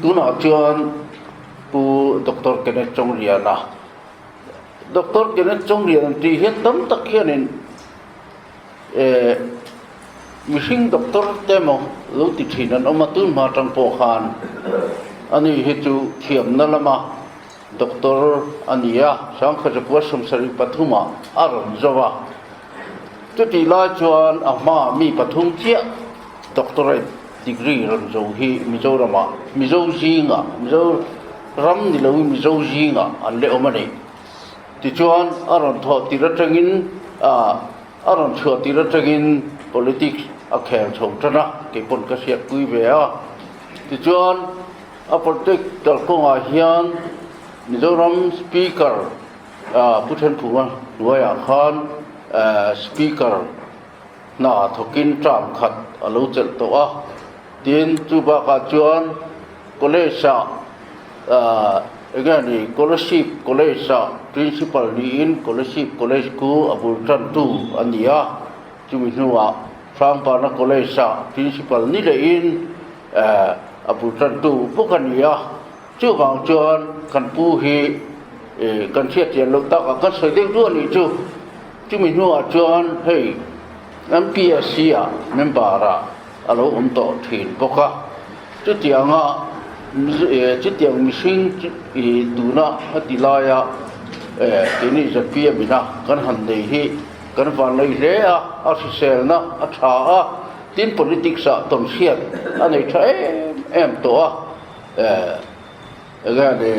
Tunah chuan Pu Doctor Kenneth Chawngliana, Doctor Kenneth Chawngliana tih hian tam tak hianin eh mihring doctor te emaw lo ti thin an awm a, tun hma atang pawh khan ani hi chu thiamna lama doctor a ni a, Sangkhaw 73 ah a rawn zo a, chutih lai chuan a hmaah mi pathum chiah doctorate degree rawn zo hi Mizoramah Mizo zingah Mizo ram ni loin Mizo zingah an la awm a ni. Tichuan a rawn thawh tir atangin ah a rawn chhuah tir atangin politics a khel chho tan a, keipawn ka hriatpui ve a. Tichuan a politics kalkawngah hian Mizoram Speaker ah Pu Thenphunga hnuaiah khan Speaker hna thawkin term khat a lo chelh tawh a, tin chu bakah chuan college ah ahh eng nge ni Kolasib college ah principal niin Kolasib college chu a bul tantu a ni a, chumi hnuah Hrangpana college ah principal ni lehin ehh a bul tantu bawk a ni a, chuvang chuan kan pu hi ih kan hriatchian loh takah kan sawi deuh duah a nih chu. Chumi hnuah chuan hei MPSC ah member ah a lo awm tawh thin bawk a, chutianga chutiang mihring ih tuna heti laia eh keini zpm ina kan han nei hi kan vanlei hle a, a hriselna a tha a, tin politics ah tawnhriat a nei tha em em tawh a eh. Enge a ni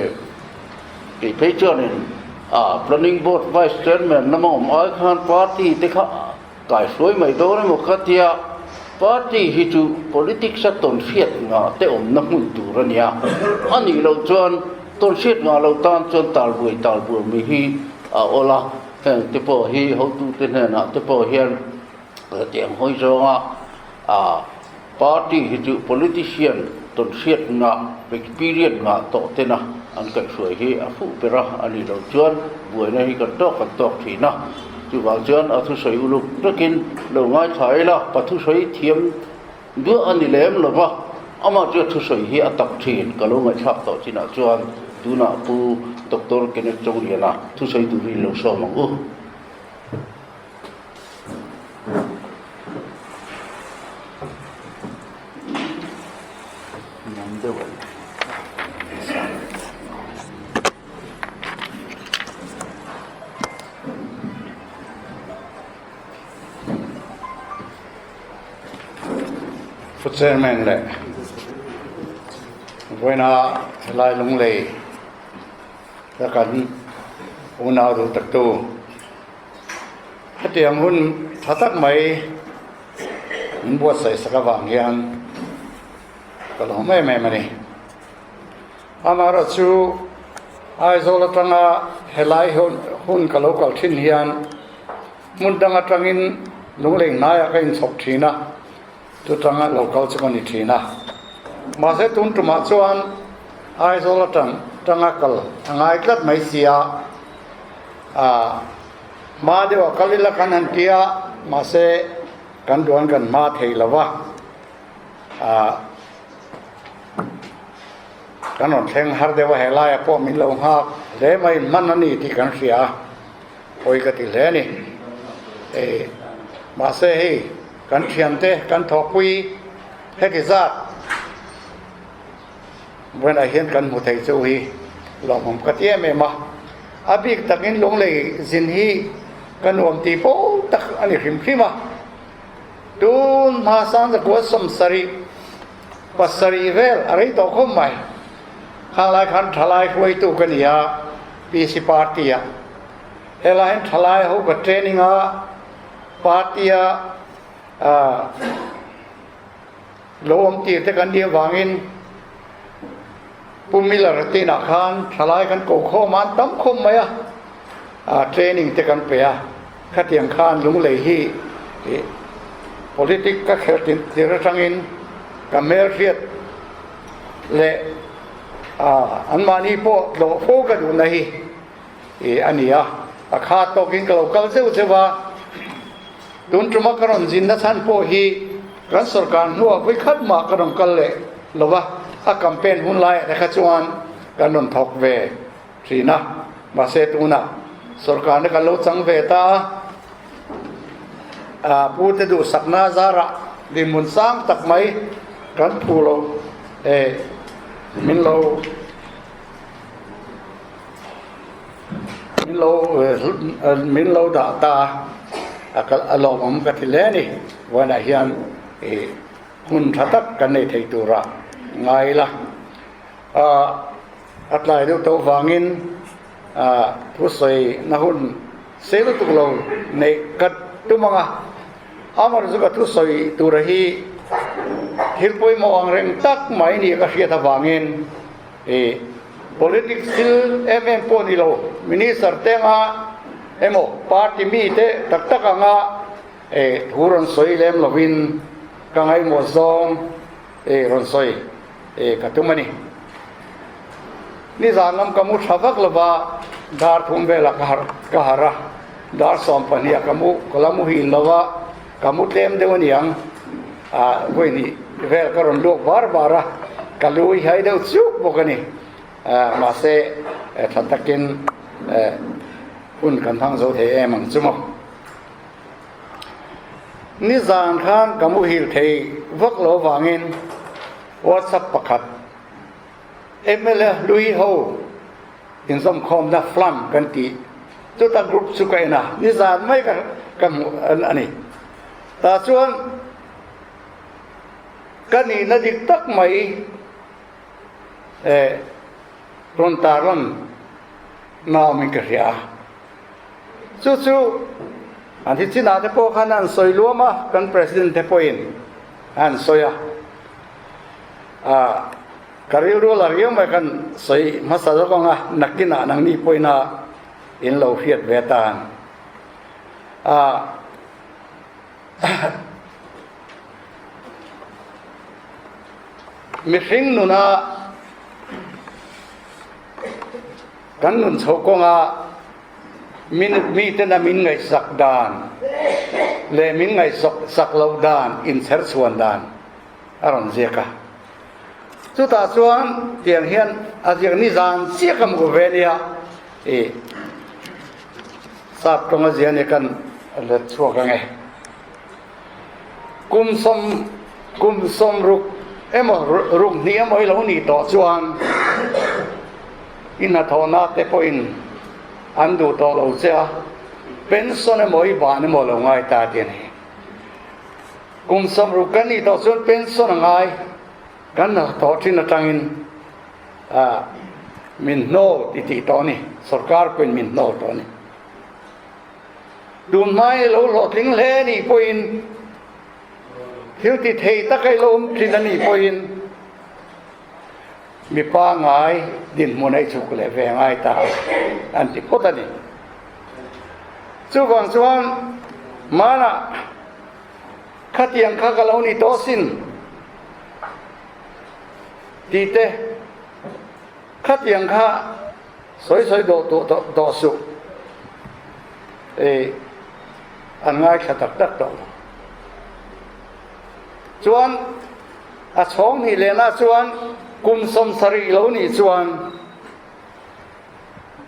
tih phei chuanin a Planning Board Vice Chairman lama awm ai khan party te kha kaihruai mai dawn emaw ka tia, party hi chu politics a tawnhriat ngah te awmna hmun tur a nia, a nih loh chuan tawnhriat ngah lo tan chuan talbuai talbuai mai hi a awl a, heng te pawh hi hotute hnenah te pawh hian tiang hawi zawnga a Party hi chu politician tawnhriat ngah, experience ngah tawh tena an kaihhruai hi a fuh ber a, a nih loh chuan buaina hi kan tawk kan tawk thin a. Chuvang chuan a thusawi uluk takin lo ngaithla ila, pa thusawi thiam duah a ni lem lo va, amah chu a thusawi hi a tak thin ka lo ngaihthlak tawh chinah chuan tunah Pu Doctor Kenneth Chawngliana thusawi turin lo sawm ang u. Pu Chairman leh vawiina helai lunglei ka kan unau duh taktu. Hetiang hun tha tak mai min buatsaih sak avang hian ka lawm em em a ni. Amaherawhchu Aizawl atanga helai hun ka lo kal thin hian hmun dang atangin lunglei hnaiah ka inchhawp thin a, chutanga lo kal chu ka ni thin a. Mahse tun tumah chuan Aizawl atang tanga kal a ngai tlat mai si a. Ah, hma deuh a kal ila kan han ti a, mahse kan duan kan hma thei lo va, ah, kan rawn thleng har deuh a, helaiah pawh min lo nghak hle mai, hman a ni tih kan hria a, pawi ka ti hle a ni. Hei, mahse hei kan thiante kan thawhpui heti zat Vawiinah hian kan hmu thei chu hi lawmawm ka ti em em a, a bik takin lunglei zin hi ka nuam tih pawl tak a ni hrim hrim a. Tun hma Sangzakua sawmsarih pasarih vel a rei tawh khawp mai. Khang lai khan thalai hruaitu ka ni a, PC party ah. Helai hian thalai ho ka training a, party a ah. Lo awm tir te kan nih avangin Pu Miller te inah khan thalai kan ko khawm a, an tam khawm mai a, ah training te kan pe a, khatiang khan lunglei hi ih politic ka khelh tin tir atangin ka hmelhriat leh ah anmahni pawh tlawh fo ka duhna hi ih a ni a, a kha tawkin ka lo kal zeuh zeuh a. Tun tuma ka rawn zin na chhan pawh hi kan sorkar hnuah vawikhat mah ka rawn kal leh lo va. A campaign hun laiah te kha chuan kan rawn thawk ve thin a, mahse tunah sorkarna kan lo chang ve ta a, Pu te duhsakna zarah dinhmun sang tak mai kan phu lo e min lo Min lo min lo dah ta a a a lawmawm ka ti hle a ni. Vawiinah hian ih hmun tha tak kan nei thei tura ngai ila. Ah a tlai deuh tawh vangin ah thusawi na hun sei lutuk lo neih ka tum ang a. Amaherawhchu chu ka thusawi tura hi thil pawimawh ang reng tak mai nia ka hriat avangin Ih politics thil em em pawh ni lo, minister te anga emaw party mi te tak tak anga eh thu rawn sawi lem lovin ka ngaihmawh zawng eh rawn sawi eh ka tum a ni. Nizan lam ka mu tha vak lova dar thum velah ka harh ka harh a, dar 12 ah ka mu ka la muhil lova ka mu tlem deuh a niang. Ah vawi vel ka rawn luak var var a, ka lu i hai deuh chuk bawk a ni. Ah mahse tha takin eh hun kan hmang zo thei em ang chu maw. Nizan khan ka muhil thei vak lo vangin WhatsApp pakhat mla hlui ho inzawmkhawmna flam kan tih chuta group chu ka en a, nizan mai ka ka hmuh a ni. Tah chuan ka nihna dik tak mai eh rawn tarlan naumin ka hria a. Chu chu an hi chinah te pawh khan an sawi luam a, kan President te pawhin an sawi a. Ah ka rilru la riau mai kan sawi hmasa zawk ang a, nakinah nangni pawhina in lo hriat ve tan. Ah Mihring nuna kan nun chho kawnga min mitena min ngaihsak dan leh min ngaihsak loh dan inchher chhuan dan a rawn ziak a. Chutah chuan tiang hian a ziak nizan chiah ka hmuh ve nia i Sap tawnga zia ni kan let chhuak ang e. Kum sawm kum sawm ruk emaw ruk hnih emaw i lo nih tawh chuan i hnathawhna te pawhin an duh tawh lo che a, pension emaw i ban emaw lo ngai ta tih a ni. Kum 60 kan nih tawh chuan pension a ngai kan hnathawh thin atangin ah min hnawl ti tih tawh a ni, sorkar pawhin min hnawl tawh a ni. Tun hmai lo hlawhtling hle nih pawhin thil ti thei taka i lo awm thin a nih pawhin mi pangngai dinhmun a i chhuk leh ve ngai ta an ti phawt a ni. Chuvang chuan hmanah khatiang kha ka lo ni tawh sin tih te khatiang kha sawi sawi dawh tawh dawh suh eh an ngaithla tak tak tawh lo. Chuan a chhawng hnih lehna chuan kum 70 lo nih chuan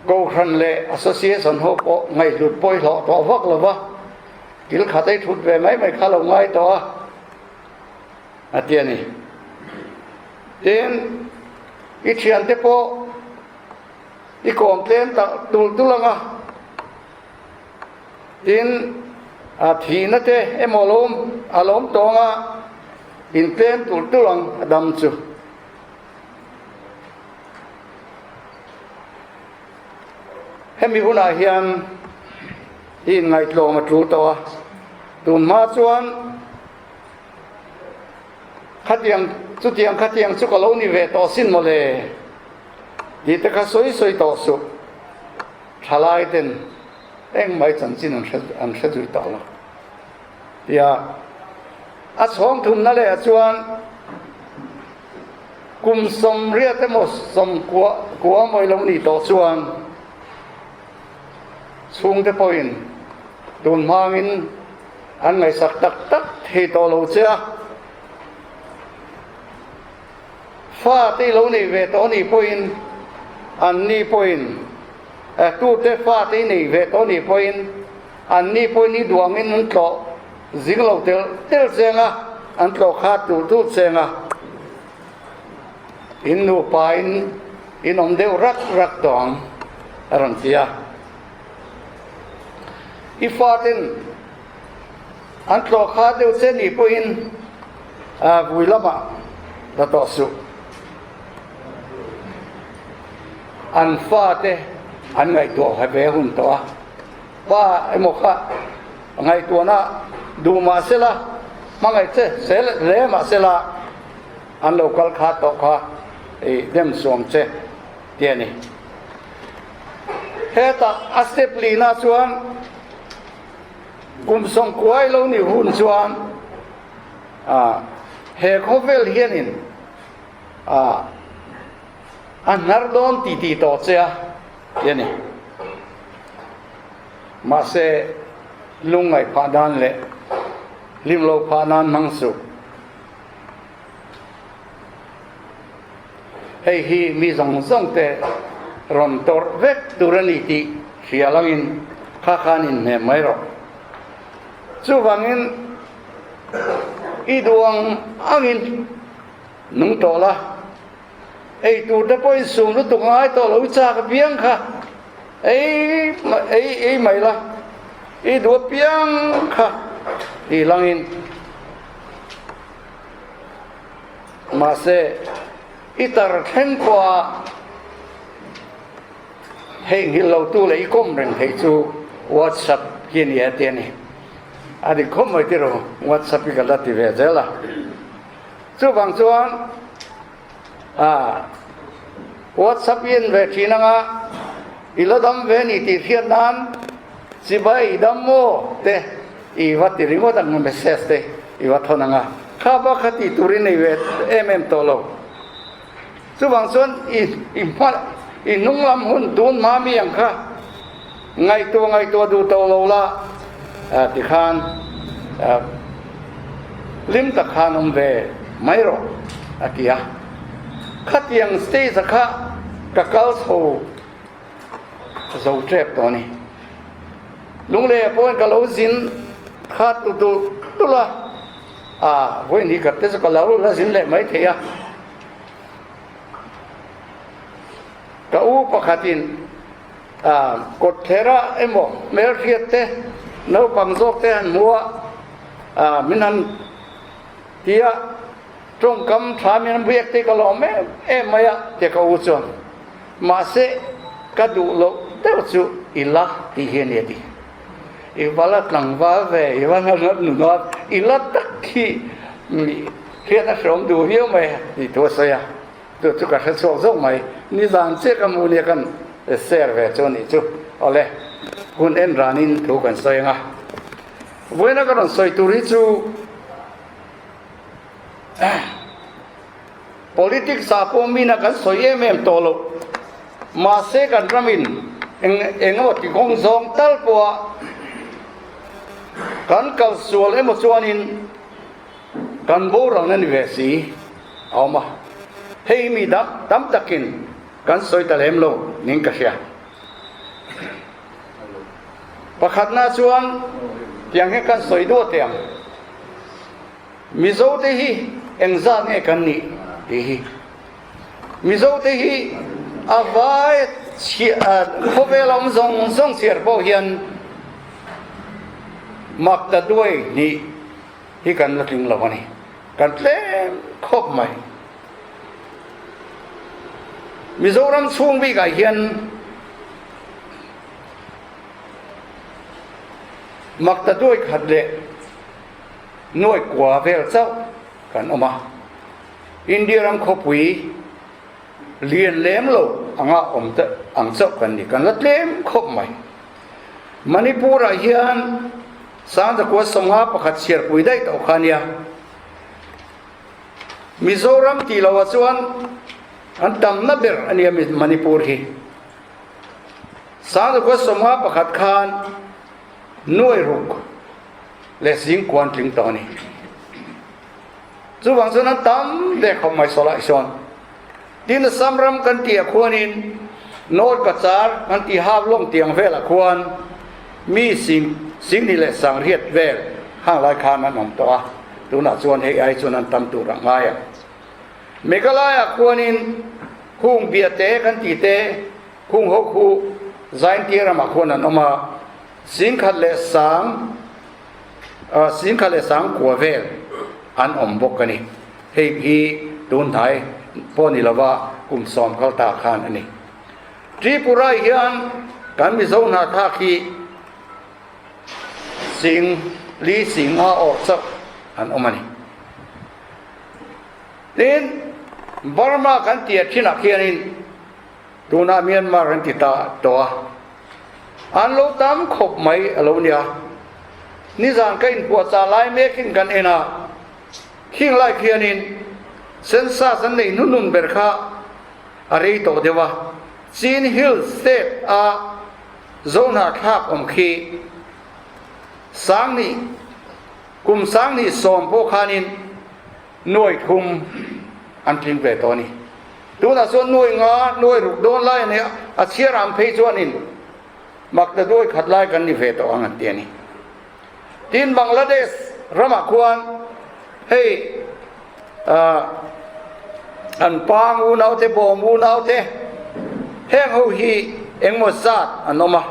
Kohhran leh Association ho pawh ngaihhlut pawh i hlawh tawh vak lo va, thil khat ei thut ve mai mai kha lo ngai tawh a, a ti a ni. Tin, i thiante pawh i kawm tlem tak tul tul ang a, tin, a thihna te emaw lawm a lawm tawng a, in tlem tul tul ang a dam chu. Hemi hunah hian i inngaihtlawm a tul tawh a, tun hma chuan khatiang chutiang khatiang chu ka lo ni ve tawh sin mawle tih te kha sawi sawi tawh suh. Thalai ten engmah chanchin an hre an hre zui tawh lo tia a chhawng thumna leh ah chuan Kum 80 emaw 90 emaw i lo nih tawh chuan chhungte pawhin tun hmangin an ngaihsak tak tak thei tawh lo che a. Fa te i lo nei ve tawh anih pawhin an ni pawhin tute fa te i nei ve tawh anih pawhin an ni pawhin i duangin an tlawh zing lo tel tel cheng a, an tlawh kha tulh tulh cheng a, in nupa in in awm deuh rak rak tawh ang a rawn ti a. I faten an tlawh kha deuh che nih pawhin vui lamah la tawh suh. An fate an ngaihtuah ve hun tawh a, pa emaw kha ngaihtuahna duh mah sela, hmangaih che sel hle mah sela an lo kal kha tawh kha i dem suam che tih a ni. Hetah a step lina chuan kum sawmkuai lo ni hun chuan he khawvel hianin a hnar dawn ti ti tawh che a ti a ni. Mahse lungngaih phah dan leh hlim lo phah nan hmang suh. Hei hi mi zawng zawng te rawn tawrh vek tur a ni tih hria langin kha khan inhnem mai rawh. Chuvangin i duh ang angin nung tawh la, ei tur te pawhin sum lutuk ngai tawh lo i chak apiang kha ei ei ei mai la, i duh apiang kha tih langin. Mahse, i tar thleng pawha theihnghilh lotu leh i kawm reng theih chu WhatsApp hi a ni a ti a ni. A dik khawp mai tiraw, WhatsApp hi ka la ti ve zel a. Chuvang chuan WhatsApp i en ve thin anga i la dam ve ni tih hriat nan chibai i dam maw te i va ti ringawt ang message te i va thawn ang a, kha va kha tih tur i nei ve em em tawh lo. Chuvang chuan i i hma i hnung lam hun tun hma mi ang kha ngaihtuah ngaihtuah duh tawh lo la tikhan hlim tak khan awm ve mai rawh a ti a. Khatiang stage a kha ka kal chho zo tep tawh a ni. Lunglei pawhin ka lo zin kha tu tulh tulh a, a vawiin khat te chu ka lo la zin leh mai thei a. Ka u pakhatin kawt thlera emaw hmelhriat te naupang zawk te han hmu a, min han ti a, tawngkam tha min han biak te ka lawm em em mai a tia ka u chuan mahse ka duh loh deuh chu i la tih hi a ni a ti. I va la tlangval ve, i va la nunat, i la tak hi hriat a hreawm duh viau mai a tih thu a sawi a. Chu chu ka hre chhuak zawk mai. Nizan chiah ka hmu nia kan share ve chu a nih chu. Awle, hun en ranin thu kan sawi ang a. Vawiina ka rawn sawi tur hi chu politics ah pawh mina kan sawi em em tawh loh. Mahse kan ramin eng emaw ti kawng zawng tal pawha kan kal sual emaw chuanin Kan boral na ni ve si a awm a, hei mi dang tam takin kan sawi ta lem lo ning ka hria. Pakhatna chuan tiang hian kan sawi duah teh ang, Mizo te hi engzat nge kan nih tih hi. Mizo te hi a vai khawvel awm zawng zawng chhiar pawh hian mak ta duai hnih hi kan la tling lo a ni. Kan tlem khawp mai. Mizoram chhung bikah hian makta duai khat leh nuai kua vel chauh kan awm a. India ram khawpui lian lem lo anga awm te ang chauh kan ni. Kan la tlem khawp mai. Manipur-ah hian Sangzakua sawmnga pakhat chhiarpui daih tawh kha nia. Mizoram tih loah chuan an tamna ber a nia Manipur hi. Sangzakua sawmnga pakhat khan nuai ruk leh zingkuan tling tawh a ni. Chuvang chuan an tam ve khawp mai sawlai sawn. Tin Assam ram kan tih ah khuanin North Cachar kan tih Haflong tiang velah khuan mi sing sing ni leh sangriat vel hang lai khan an awm tawh a, tunah chuan hei ai chuan an tam tur a ngai ang. Meghalaya khuanin khung biate kan tih te khung ho khu Zaintir ramah khuan an awm a, singkhat leh sang singkhat leh sang kua vel an awm bawk a ni. Hei hi tun hnai pawh ni lova kum sawm kal ta khan a ni. Tripura hian kan Mizo hnathak hi sing li sing a awrh chauh an awm a ni. Tin, Burma kan tia thinah khianin tunah Myanmar an ti ta tawh a, an lo tam khawp mai a lo nia. Nizan ka inpuahchah lai mekin kan en a, Khing lai khianin census an neih hnunhnun ber kha a rei tawh deuh a, Chin Hills State a Zohnahthlak awm khi Sangni kum Sangni sawm pawh khanin nuai thum an tling ve tawh a ni. Tunah chuan nuai nga, nuai ruk dawn lai a nia, a chhiar ang phei chuanin makta duai khat lai kan ni ve tawh ang an ti a ni. Tin Bangladesh ramah khuan hei an pang unaute bawm unaute heng ho hi engmaw zat an awm a,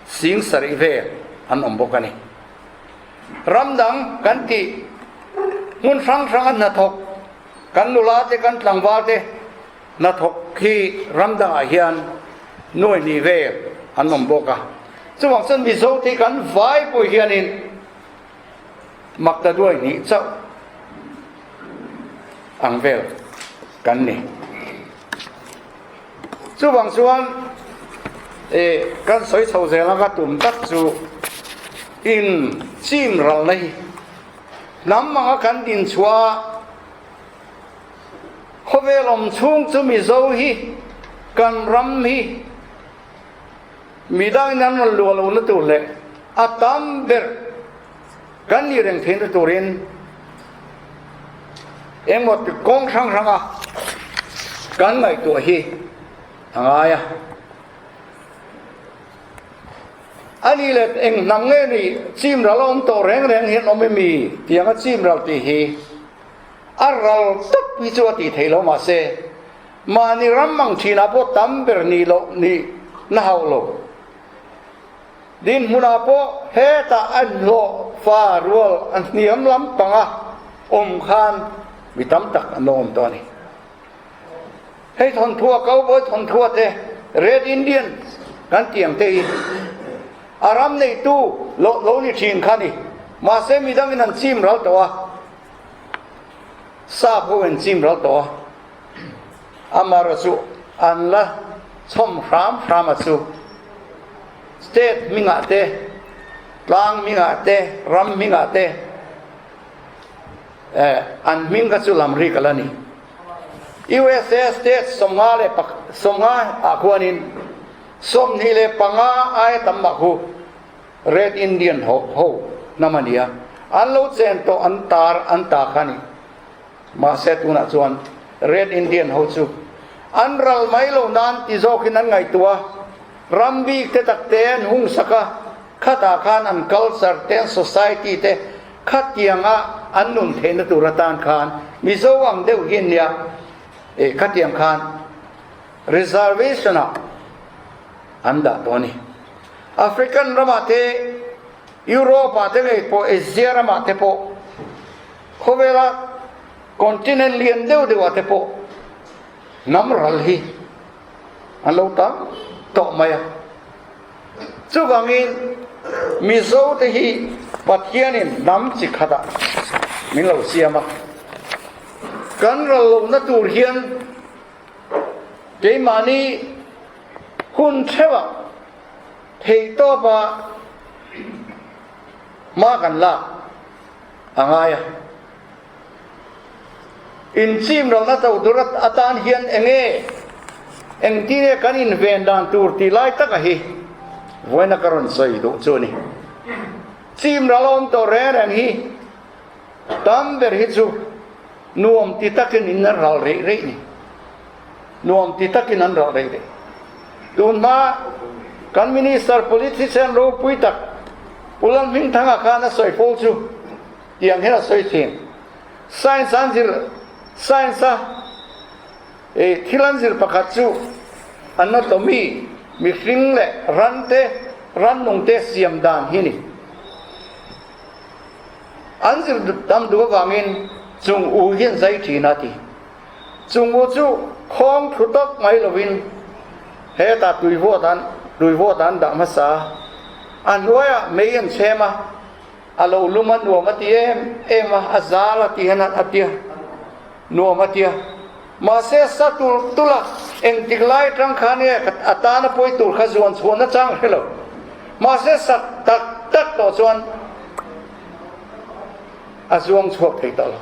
sing sarih vel an awm bawk a ni. Ram dang kan tih hmun hrang hrang a hnathawk kan nula te kan tlangval te Hnathawk hi ram dangah hian nuai hnih vel an awm bawk a, chuvang chuan Mizo te hi kan vai pawh hianin makta duai hnih chauh ang vel kan ni. Chuvang chuan eh kan sawi chho zel anga tum tak chu in chim ralna hi hnam anga kan dinchhuah a, Khawvel awm chhung chu Mizo hi kan ram hi midangin an rawn luah lohna tur leh a tam ber kan nih reng theihna turin engmaw kawng hrang hranga kan ngaihtuah hi a ngai a. A nih leh eng hnam nge nih chim ral a awm tawh reng reng hian awm emi tianga chim ral tih hi A ral tawp hi chu a tih theih lo mahse mahni ram ang thinah pawh tam ber nih loh nih na hauh lo. Dinhmunah pawh hetah a hlawh fa rual a hniam lampanga awm khan mi tam tak an lo awm tawh a ni. Hei thawnthua cowboy thawnthua te Red Indians kan tih ang te hi a ram neitu lo lo ni thin kha ni. Mahse midangin an chim ral tawh a. Sap ho in chim ral tawh a, amaherawh chu an la chhawm hram hram a chu state hmingah te, tlang hmingah te, ram hmingah te eh an hming kha chu lam rik a la ni. USA state sawmnga leh sawmnga ah khuanin 25 aia tam mah khu Red Indian ho ho hnam a nia, an lo chen tawh an tar an ta kha ni. Mahse tunah chuan Red Indian ho chu an ral mai lo nan ti zawkin an ngaihtuah a, ram bik te tak te an hung sak a, khatah khan an culture te an society te khatianga an nun theihna tur atan khan Mizo ang deuh hi nia e khatiang khan reservation ah an dah tawh a ni. African ramah te, Europe ah te ngei pawh, Asia ramah te pawh, khawvela continent lian deuh deuh ah te pawh hnam ral hi an lo tam tawh mai a. Chuvangin Mizo te hi Pathianin hnam chi khatah min lo siam a. Kan ral lohna tur hian Keimahni hun theuhah theihtawpa hma kan lak a ngai a. Inchimralna to tur atan hian enge engtin kan inven dan tur tih lai taka hi vawiina ka rawn sawi duh chu a ni. Chimral a awm tawh reng reng hi tam ber hi chu nuam ti takin in ral reih reih ni. Nuam ti takin an rah rei rei. Tunhma kan Minister politician ropui tak Pu Lalhmingthanga khan a sawi fo chu tiang hian a sawi thin. Science an zir science a e thil an zir pakhat chu anatomy mihring leh ran te rannung te siam dan hi ni. An zir tam duh avangin chung u hian zai thin a ti. Chung u chu khawng thu tawp mai lovin hetah tuivawt an tuivawt an dah hmasa a, a hnuaiah mei an chhem a, a lo lum a nuam a ti em em a, a zal a ti hian a tia nuam a tia. Mahse sa tur tula engtik lai atang khan nge a tana pawi tur kha zuan chhuah nachang hre lo. Mahse sak tak tak tawh chuan a zuang chhuak thei tawh lo.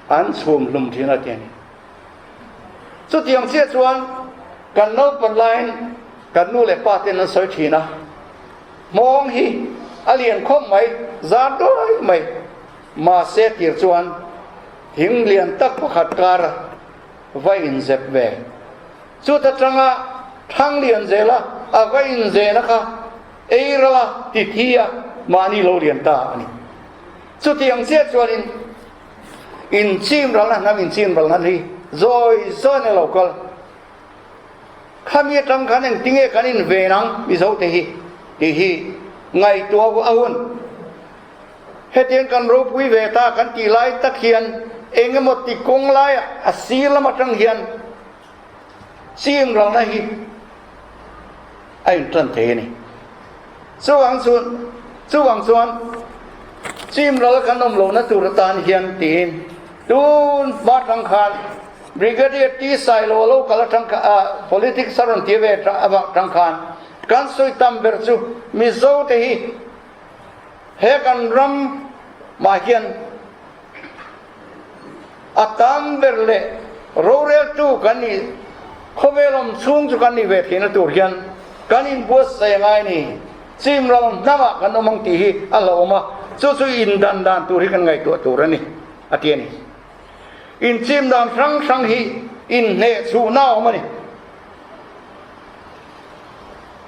An chhum hlum thin a ti a ni. Chutiang chiah chuan kan naupan laiin kan nu leh pa ten an sawi thin a, hmawng hi a lian khawp mai, zar duai mai, mahse tir chuan thing lian tak pakhat kar va inzep ve. Chuta tanga thang lian zela a va inzena kha ei rala ti thi a mahni lo lian ta a ni. Chutiang chiah chuanin inchim ralna hnam inchim ralna hi zawi zawi a lo kal. Khami atang khan engtinge kan inven ang Mizo te hi tih hi ngaihtuah a hun. Hetiang kan ropui ve ta kan tih lai tak hian eng emaw ti kawng laiah a sir lam atang hian chim ralna hi a intan thei a ni. Chuvang chuan chuvang chuan chim ral kan awm lohna tur atan hian tiin tun hma atang khan Brigadier T Sailo a lo kal atang kha a politics a rawn ti ve atang khan kan sawi tam ber chu Mizo te hi He kan ram mah hian a tam ber leh roreltu kan nih khawvel awm chhung chu kan nih ve theihna tur hian kan inbuatsaih a ngai ni. Chim ral hnamah kan awm ang tih hi a hlauhawm a, chu chu indan dan tur hi kan ngaihtuah tur a ni, a ti a ni. Inchim dan hrang hrang hi inhnehchhuhna a awm a ni.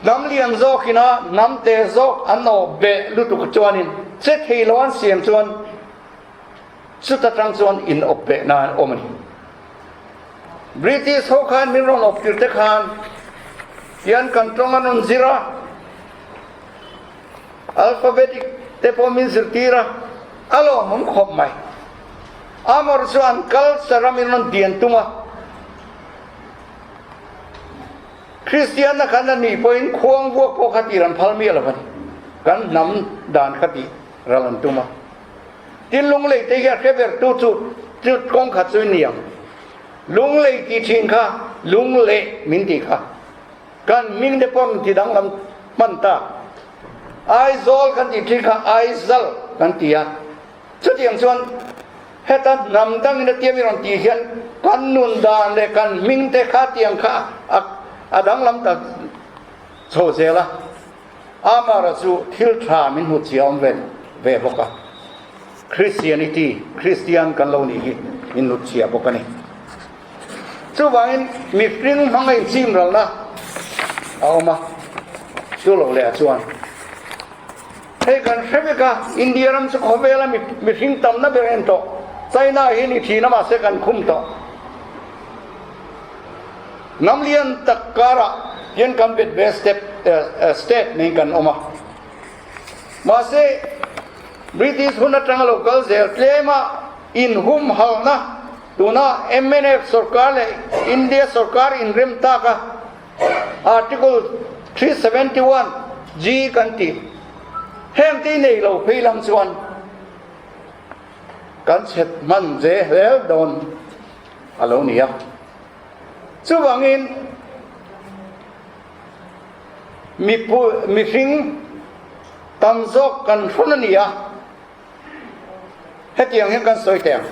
Hnam lian zawkina hnam te zawk an awh beh lutuk chuanin che thei lo an siam chuan chuta tang chuan in awp beh na an awm a ni. British ho khan min rawn awp tir te khan hian kan tawng an rawn zir a, alphabetic te pawh min zirtir a, a lawmawm khawp mai. Amor chu an culture a min rawn dian tum a. Kristianna khan a nih pawhin khuang vuak pawh kha tir an phal miah lo a ni. Kan hnam dan kha tih ral an tum a. Tin lunglei te hi a hre ber tu chu chu kawng khat chu ni ang. Lunglei tih thin kha lungleh min tih kha. Kan hming te pawh ti danglam hman ta. Aizawl kan tih thin kha Aizal kan ti a. Chutiang chuan heta hnam dangin a tiam i rawn tih hian kan nun dan leh kan hming te kha tiang kha a danglam ta chho zel a. Amara chu thil tha min hmu chiah awm ve ve bawk a. Christianity, Kristian kan lo nih hi min hmu chiah bawk a ni. Chuvangin mihring hmanga inchim ralna a awm a, chu lo leh ah chuan. Hei kan hre vek a, India ram chu khawvela mihring tamna ber en tawh. China hi ni thin a mahse kan khum tawh. Hnam lian tak karah hian kan bet ve step state niin kan awm a. Mahse British hun atanga lo kal zel tlema inhumhalna tuna mnf sorkar leh India sorkar inrem tak a, Article 371, G kan ti. Heng te nei lo phei lam chuan kan chhet hman ve hle dawn a lo ni a. Chuvangin mipui mihring tam zawk kan hrawn a ni a. Hetiang hian kan sawi teh ang.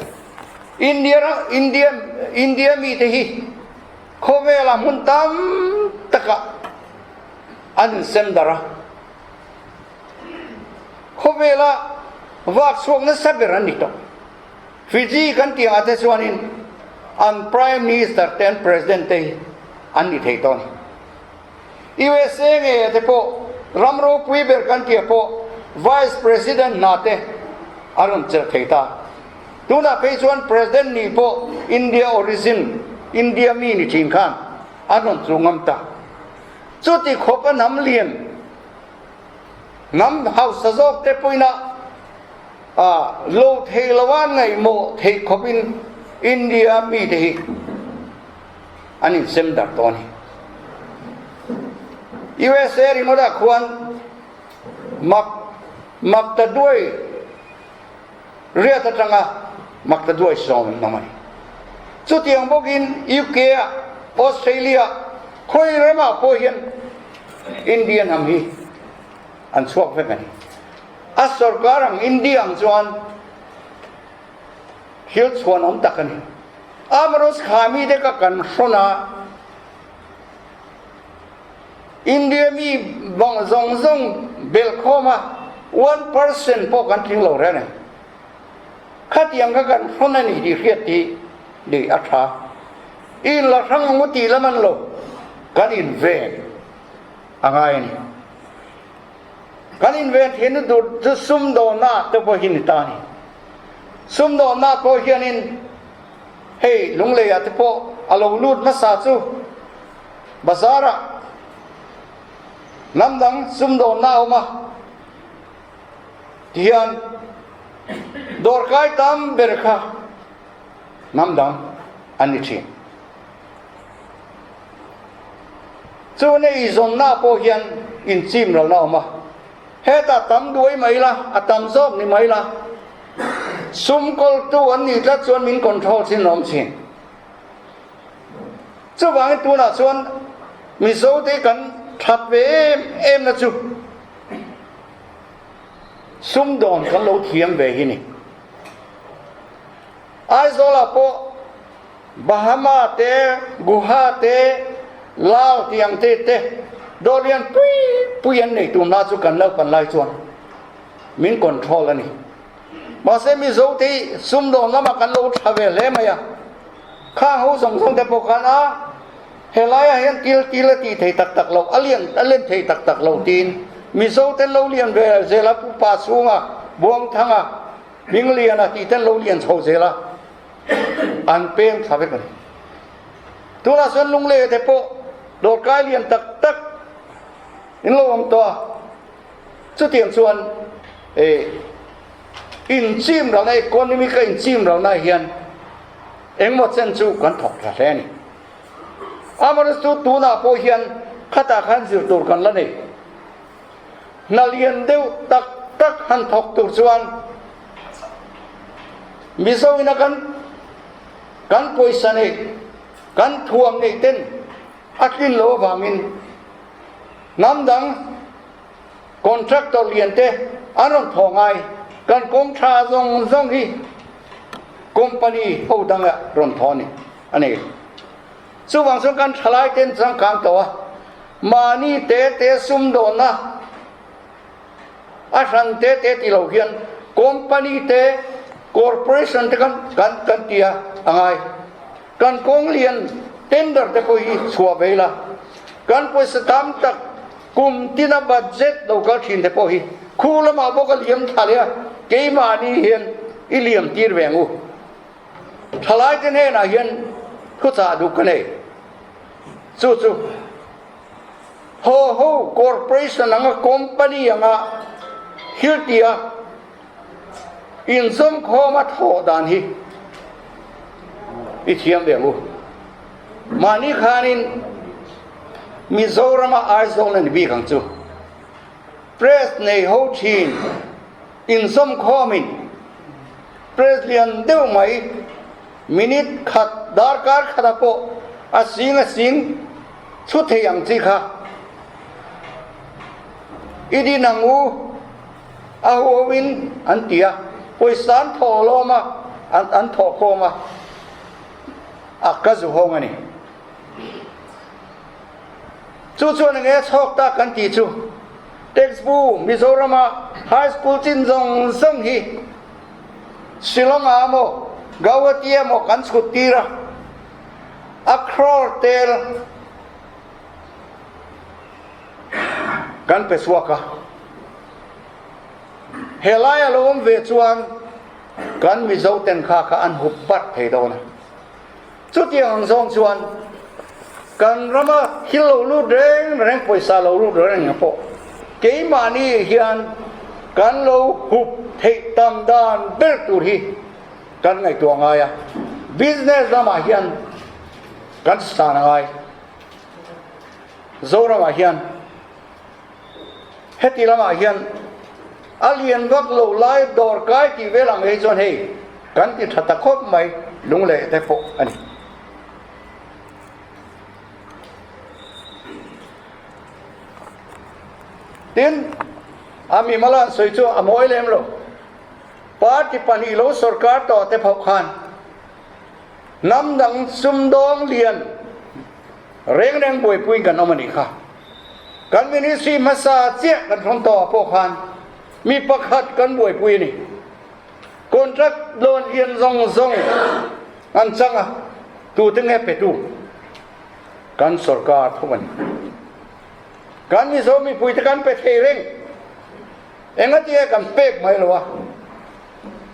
India India India mite hi Khawvelah hmun tam takah an insem darh a, khawvela vak chhuak nasa ber an ni tawh. Fiji kan tih angah te chuanin an Prime Minister te an President te hi an ni thei tawh a ni. USA nge te pawh ram ropui ber kan tia pawh Vice President hna te a rawn chelh thei ta. Tunah phei chuan President nih pawh India origin, India mi ni thin khan an rawn chu ngam ta. Chuti khawp a hnam lian, hnam hausa zawk te pawhin a lo thei lo a ngaihmawh theih khawpin India mite hi an insem darh tawh a ni. USA ringawtah khuan mak mak ta duai riat atanga mak ta duai sawm an awm a ni. Chutiang bawkin UK ah, Australia ah, khawi ramah pawh hian Indian hnam hi an chhuak vek a ni. A sorkar ang India ang chuan thil chhuan awm tak a ni. Amaros kha mite ka kan hrawn a, India mi bang zawng zawng belh khawm a, 1% pawh kan tling lo reng a ni. Khatiang kha kan hrawn a ni tih hriat hi leh a tha. I inla hrang ang u tih lam an lo, kan inven a ngai a ni. Kan inven theihna tur chu sumdawnna te pawh hi ni ta a ni. Sumdawnna pawh hianin hei Lungleiah te pawh a lo lut hmasa chu bazar-ah hnam dang sumdawnna a awm a, tihian dawrkai tam ber kha hnam dang an ni thin. Chuvangin eizawnna pawh hian inchimralna a awm a. Hetah tam duai mai la, a tam zawk ni mai la, sum kawltu an nih tlat chuan min control chin awm thin. Chuvangin tunah chuan Mizote kan that ve em em na chu sumdawn kan lo thiam ve hi ni. Aizawlah pawh Bahama te, Guha te, Lao tih ang te te dawr lian pui pui an nei tum hna chu kan naupan lai chuan min control a ni. Mahse Mizo te hi sumdawn lamah kan lo tha ve hle mai a, khang ho zawng zawng te pawh khan a helaiah hian til til a tih thei tak tak lo, a lian a len thei tak tak lo tiin Mizo te lo lian ve zel a, Pu Pa Chhunga, Buangthanga, Hmingliana tih te lo lian chho zel a. an peng thla vek a ni. Tunah chuan Lunglei te pawh dawrkai lian tak tak in lo awm tawh a, chutiang chuan eh inchim ralna economic a inchim ralna hian engmaw chen chu kan thawk thla hle a ni. Amaherawhchu tunah pawh hian khatah khan zir tur kan la nei. Hna lian deuh tak tak han thawk tur chuan Mizo ina kan kan pawisa neih, kan thuam neih ten a tlin lo avangin hnam dang contractor lian te an rawn thaw ngai. Kan kawng tha zawng zawng hi company ho danga rawn thaw a ni a ni. Chuvang chuan kan thalai ten changkang tawh a, mahni te te sumdawnna a hran te te ti lo hian company te corporation te kan kan kan ti a a ngai. Kan kawng lian tender te pawh hi chhuah ve ila, kan pawisa tam tak kum tina budget lo kal thin te pawh hi khu lamah bawk a liam thla leh a, keimahni hian i liam tir ve ang u. Thalaite hnenah hian thuchah duh ka nei. Chu chu Ho Ho Corporation anga company anga thil tia inzawmkhawma thawh dan hi i thiam ve ang u. Mahni khanin Mizorama Aizawl a ni bik ang chu. Press nei ho thin inzawmkhawmin Press lian deuh mai minute khat darkar khatah pawh a sing a sing chhu thei ang chi kha i din ang u a huauin an ti a, pawisa an thawh lawm a, an thawh khawm a, a ka zu hawng a ni. Chu chuan enge chhawk tak kan tih chu textbook Mizorama high school chin zawng zawng hi Shillong ah emaw Guwahati emaw kan chhut tir a. Crore tel kan pe chhuak a. Helai a lo awm ve chuan kan Mizo ten kha kha an hup bat thei dawn a. Chutiang ang zawng chuan kan rama thil lo lut reng reng, pawisa lo lut reng reng pawh keimahni hian kan lo hup theih tam dan ber tur hi kan ngaihtuah ngai a. Business lamah hian kan san a ngai. Zoramah hian heti lamah hian a lian vak lo lai dawr kai tih vel ang hi chuan hei kan ti tha ta khawp mai lungleh te pawh a ni. Tin, a mimal an sawi chu a mawi lem lo. Party pahnih lo sorkar tawh te phauh khan hnam dang sumdawng lian Reng reng buaipui kan awm a nih kha. Kan ministry hmasa chiah kan hrawm tawh ah pawh khan mi pakhat kan buaipui a ni. Contract loan lian zawng zawng an chang a, tute nge petu? Kan sorkar tho a ni. Kan Mizo mipuite kan pe thei reng. Engatinge kan pek mai lo a,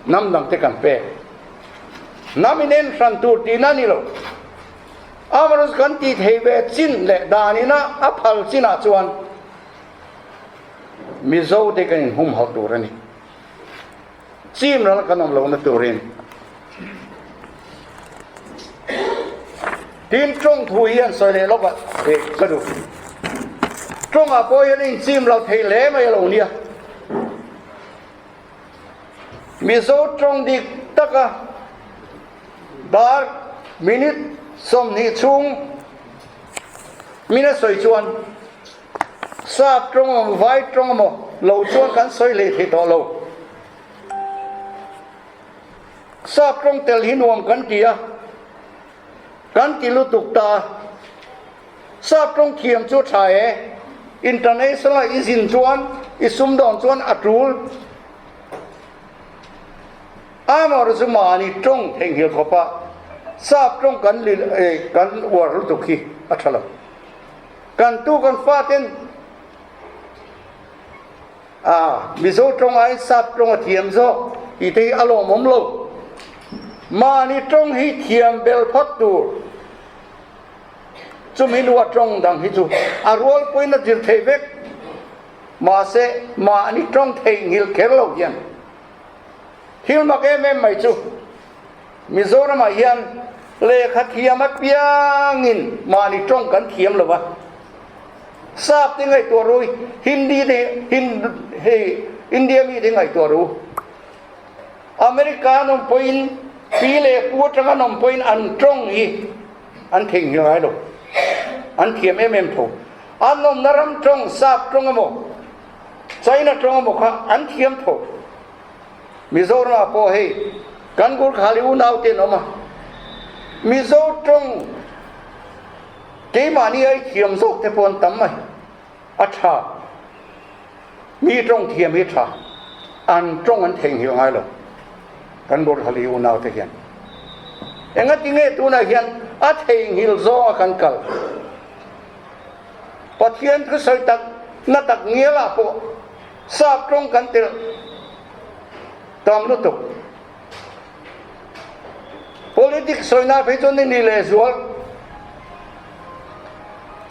hnam dangte kan pek. Hnam inen hran tur tihna a ni lo. Amaherawhchu kan tih thei ve chin leh danina a phal chinah chuan Mizote kan inhumhalh tur a ni. Chim ral kan awm lohna turin. Tin, tawng thu hi an sawi leh lawk a, eh, ka duh. Tawngah pawh hian inchim lo thei hle mai a lo nia. Mizo tawng dik taka dar minute 20 chhung min a sawi chuan sap tawng emaw vai tawng emaw lo chuan kan sawi hlei thei tawh lo. Sap tawng tel hi nuam kan ti a, kan ti lutuk ta a. Sap tawng thiam chu tha e, international a i zin chuan i sumdawn chuan a tul. Amaherawhchu chu mahni tawng theihnghilh khawpa sap tawng kan kan uar lutuk hi a tha lo. Kan tu kan faten a Mizo tawng aiin sap tawng a thiam zawk tih te hi a lawmawm lo. Mahni tawng hi thiam bel phawt tur. Chumi hnua tawng dang hi chu a rualpuiin a zir theih vek. Mahse, mahni tawng theihnghilh kher lo hian thil mak em em mai chu Mizoramah hian lehkha thiam apiangin mahni tawng kan thiam lo va. Sap te ngaihtuah ru, Hindi te hei India mi te ngaihtuah ru. America an awm pawhin pi leh pu atanga an awm pawhin an tawng hi an theihnghilh ngai lo. An thiam em em tho. An awmna ram tawng, sap tawng emaw, China tawng emaw kha an thiam tho. Mizoramah pawh hei kan Gurkhali unau te an awm a. Mizo tawng keimahni ai thiam zawk te pawh an tam mai. A tha. Mi tawng thiam hi tha. An tawng an theihnghilh ngai lo. Kan Gurkhali unau te hian. Engatinge tunah hian a theihnghilh zawnga kan kal? Pathian thusawi tak na tak ngialah pawh sap tawng kan telh tam lutuk. Politics sawina phei chuan ni ni leh zual.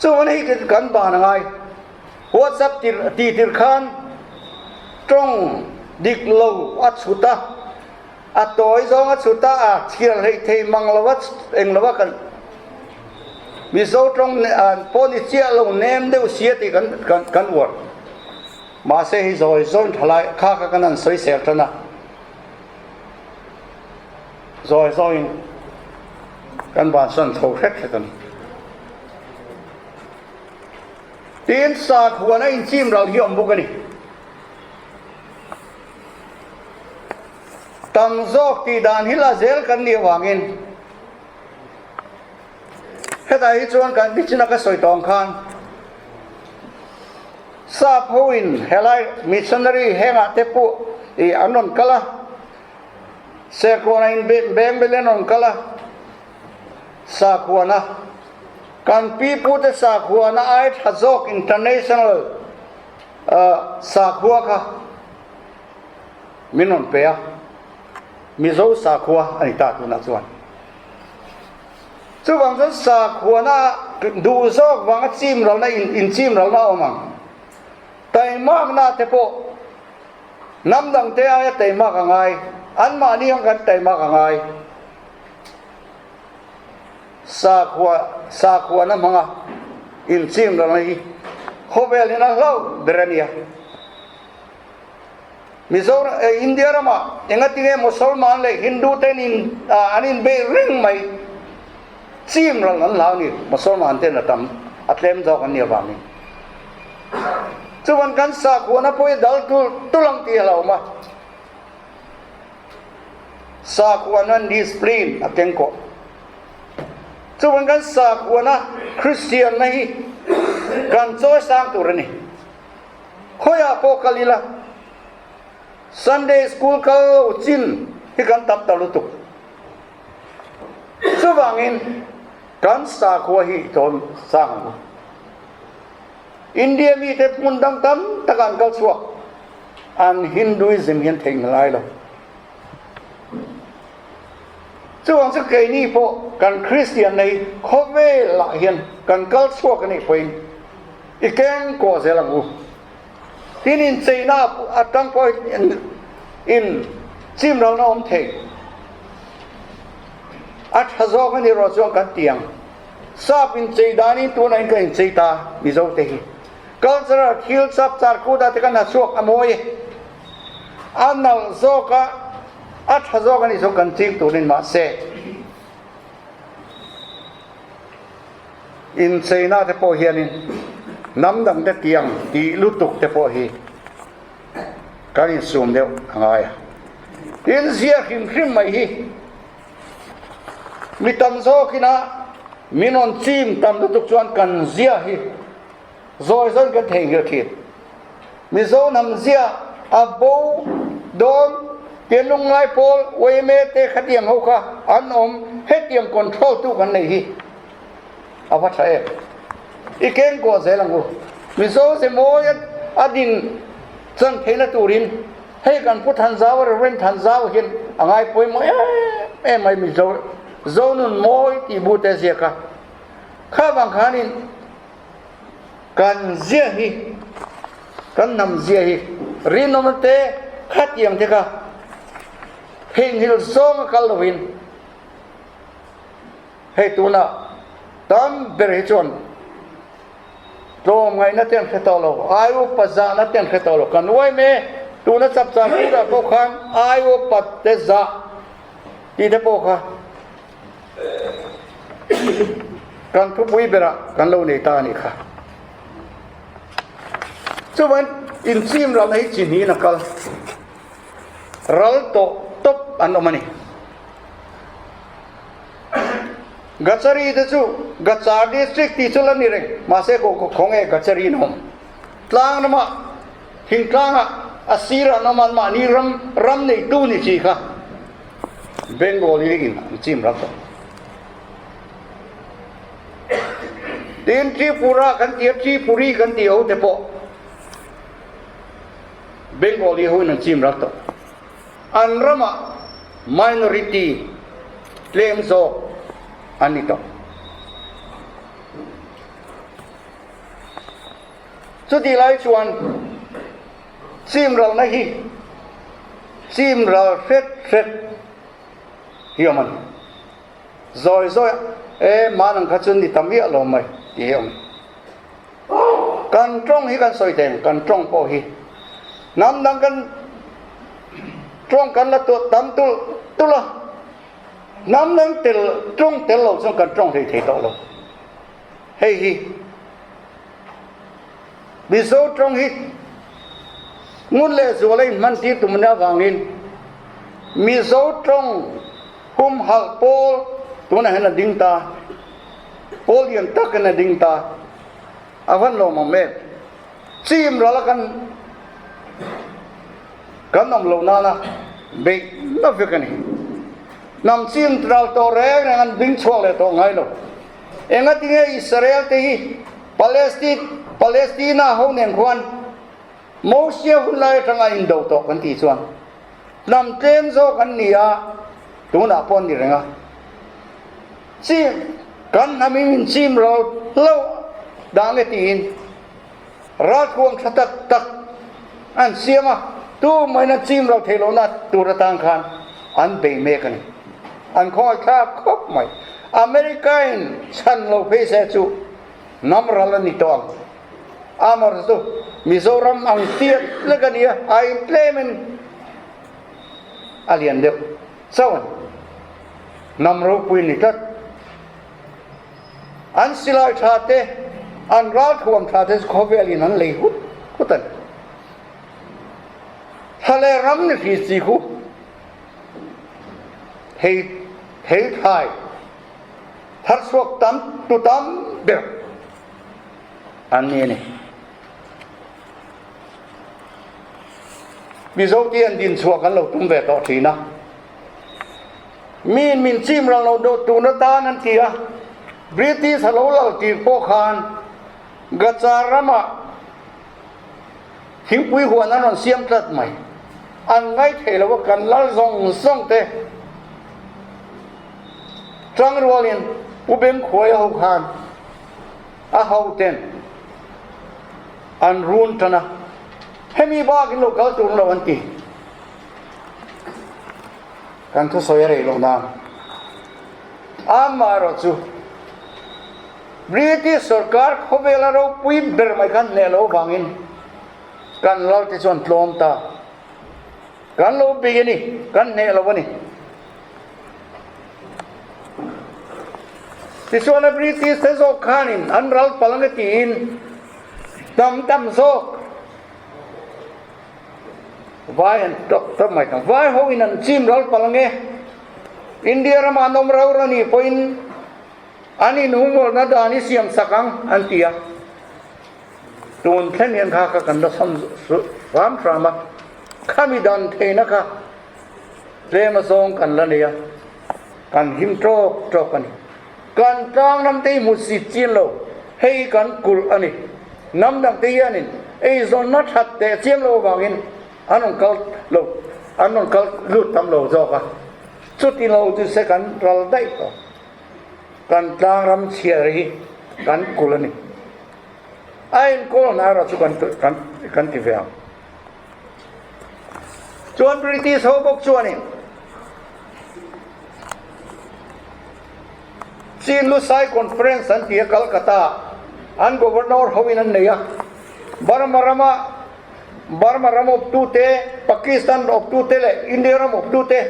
Chuan hei kan ban a ngai. WhatsApp ti tir khan tawng dik lo a chhut a, a tawi zawng a chhut a, a chhiar hleih thei mang lo a, eng lo a kan Mizo tawng pawh ni chiah lo nem deuh sia tih kan kan kan uar. Mahse hei zawi zawiin thalai kha kha kan han sawi sel tan a. Zawi zawiin kan bansan tho hret hret a ni. Tin, sakhuan a inchim ral hi a awm bawk a ni. Tam zawk tih dan hi la zel kan nih avangin hetah hi chuan kan nichina ka sawi tawng khan sap hoin helai missionary hengah te pawh ih an rawn kal a, Serkawn-a in beng bel an rawn kal a, sakhuana. Kan pipute sakhuana ai tha zawk international sakhua kha min rawn pe a, Mizo sakhua a ni ta tunah chuan. Chuvang chuan sakhuana duh zawk vanga chim ralna inchim ralna a awm ang. Taimakna te pawh hnam dangte aia taimak a ngai, anmahni ang kan taimak a ngai. Sakhua, sakhuana hmanga inchim ralna hi khawvel in a hlauh ber a nia. Mizoram, India ramah engatinge Mosolman leh Hindu ten in an inbeih reng mai chim ral an hlau ni, Mosolman ten a tam a tlem zawk an nih avangin. Chuan kan sakhuana pawh hi dal tul tul ang tih a hlauhawm a. Sakhuana discipline a keng kawh. Chuan kan sakhuana Kristianna hi kan chawi sang tur a ni. Khawiah pawh kal ila Sunday school kal lo chin hi kan tam ta lutuk. Chuvangin kan sakhua hi chawi sang ang u. India mite hmun dang tam tak an kal chhuak. An Hinduism hian theih ngai lo. Chuvang chu keini pawh kan Kristian nei khawvel ah hian kan kal chhuak a nih pawhin i keng kawh zel ang u. Tin incheina atang pawh in chimralna awm thei. A tha zawk a nih rawh chuan kan ti ang. Sap inchei danin tunah in kan inchei ta Mizo te hi. Cultural thil chap char kut ah te kan ha chhuak a mawi e. A nalh zawk a, a tha zawk a nih chu kan ching turin mahse incheina te pawh hianin hnam dang te tiang tih lutuk te pawh hi kan insum deuh a ngai a. Tin zia hrim hrim mai hi mi tam zawkin a min rawn chim tam lutuk chuan kan zia hi Zawi zawn kan theihnghilh thin. Mizo hnam zia a bo dawn tia lungngai pawl yma te khatiang ho kha an awm hetiang control tu kan nei hi a va tha em. I keng kuah zel ang u. Mizo ze mawi a din chan theihna turin hei kan Pu Thanzau a Reverend Thanzau hian a ngai pawimawh em em mai Mizo Zonun mawi tih bu te ziak a kha vang khanin Kan zia hi, kan hnam zia hi rinawm te khatiang te kha theihnghilh zawng a kal lovin hei tunah tam ber hi chuan tlawmngaihna te an hre tawh lo, ai upa zahna te an hre tawh lo. Kan uai me tuna chapchar turah pawh khan ai upa te zah tih te pawh kha Kan thupui berah kan lo nei ta a nih kha. Chuan inchim ralna hi chi hnihin a kal. Ral tawh tawp an awm a ni. Gachari te chu Gachar district tih chu la ni reng mahse khaw nge Gachari an awm. Tlang ramah thingtlangah a sirah an awm a mahni ram ram neitu ni chi kha. Bengali in an chim rak tawh. Tin Tripura kan ti a, Tripuri kan ti ho te pawh Bengali ho in an chim rak tawh. An ramah minority tlem zawk an ni tawh. Chutih lai chuan Chim ralna hi chim ral hret hret hi awm a ni. Zawi zawi e man ang kha chu ni ta miah lo mai tih hi awm a ni. Kan tawng hi kan sawi thei ang, kan tawng pawh hi hnam dang kan tawng kan la tam tulh tulh a, hnam dang tel tawng tel lo chuan kan tawng hlei thei tawh lo. Hei hi. Mizo tawng hi ngun leh zual a inhman tir tum ania avangin Mizo tawng humhalh pawl tunah hian a ding ta, pawl lian takin a ding ta, a van lawmawm em? Chim ral a kan kan awm lo nana beih na vek a ni. Hnam chim ral tawh reng reng an ding chhuak leh tawh ngai lo. Engatinge Israel te hi Palestine Palestina ho nen khuan Mosia hun lai atanga indo tawh kan tih chuan hnam tlem zawk an ni a, tunah pawh an ni reng a. Chim kan hnam in min chim ro lo dah nge tiin ralthuam tha tak tak an siam a, tu mahin an chim ro thei lohna tur atan khan an bei mek a ni. An khawngaihthlak khawp mai. America in chhan lo phei se chu hnam ral a ni tawh ang. Amor chu Mizoram ang tiat lek a ni a, a intlem in a lian deuh chauh a ni. Hnam ropui ni tlat. An silai tha te, an ralthuam tha te chu khawvel in an lei hut hut a ni. Thla leh ram ni hri chi khu thei thei thlai thar chhuak tam tu tam ber an ni a ni. Mizo te an din chhuah kan lo tum ve tawh thin a. Miin min chim rang lo deuh tun atan an ti a, British a lo lal tir pawh khan Gacha ramah thingpui huan an rawn siam tlat mai. An ngaithei lo a, kan lal zawng zawng te tang rualin Pu Bengkhuaia ho khan a hoten an run tan a, hemi bakin lo kal tur lo an ti. Kan thusawi a rei loh nan amaherawh chu British sorkar khawvela ropui ber mai khan hneh loh avangin kan lal te chuan tlawm ta. Kan lo bei a ni, kan hneh lo a ni. Tichuan a British te zawk khanin an ral palh ang e tiin tam tam zawk Vai an tawk tawp mai thung. Vai ho in an chim ral palh ang e. India ramah an awm rau rau ni pawhin an inhumawlhna dan hi siam sak ang an ti a. Tun thlen hian kha kha kan la sam hram hram a. Khami dan theihna kha tlem azawng kan la nei a. Kan him tawk tawk a ni. Kan tlang ram te hi hmu sit chin lo, hei kan kulh a ni. Hnam dang te hianin eizawnna that teh chiam lo avangin an rawn kal lo, an rawn kal lut tam lo zawk a. Chuti lo chu se kan ral daih tawh. Kan tlang ram chhiar hi kan kulh a ni. A enkawl hna erawh chu kan kan kan ti ve ang. Chuan British ho bawk chuanin Chin Lusai Conference an ti a Calcutta an Governor hoin an nei a, Burma rama Burma ram awptute, Pakistan awptute leh India ram awptute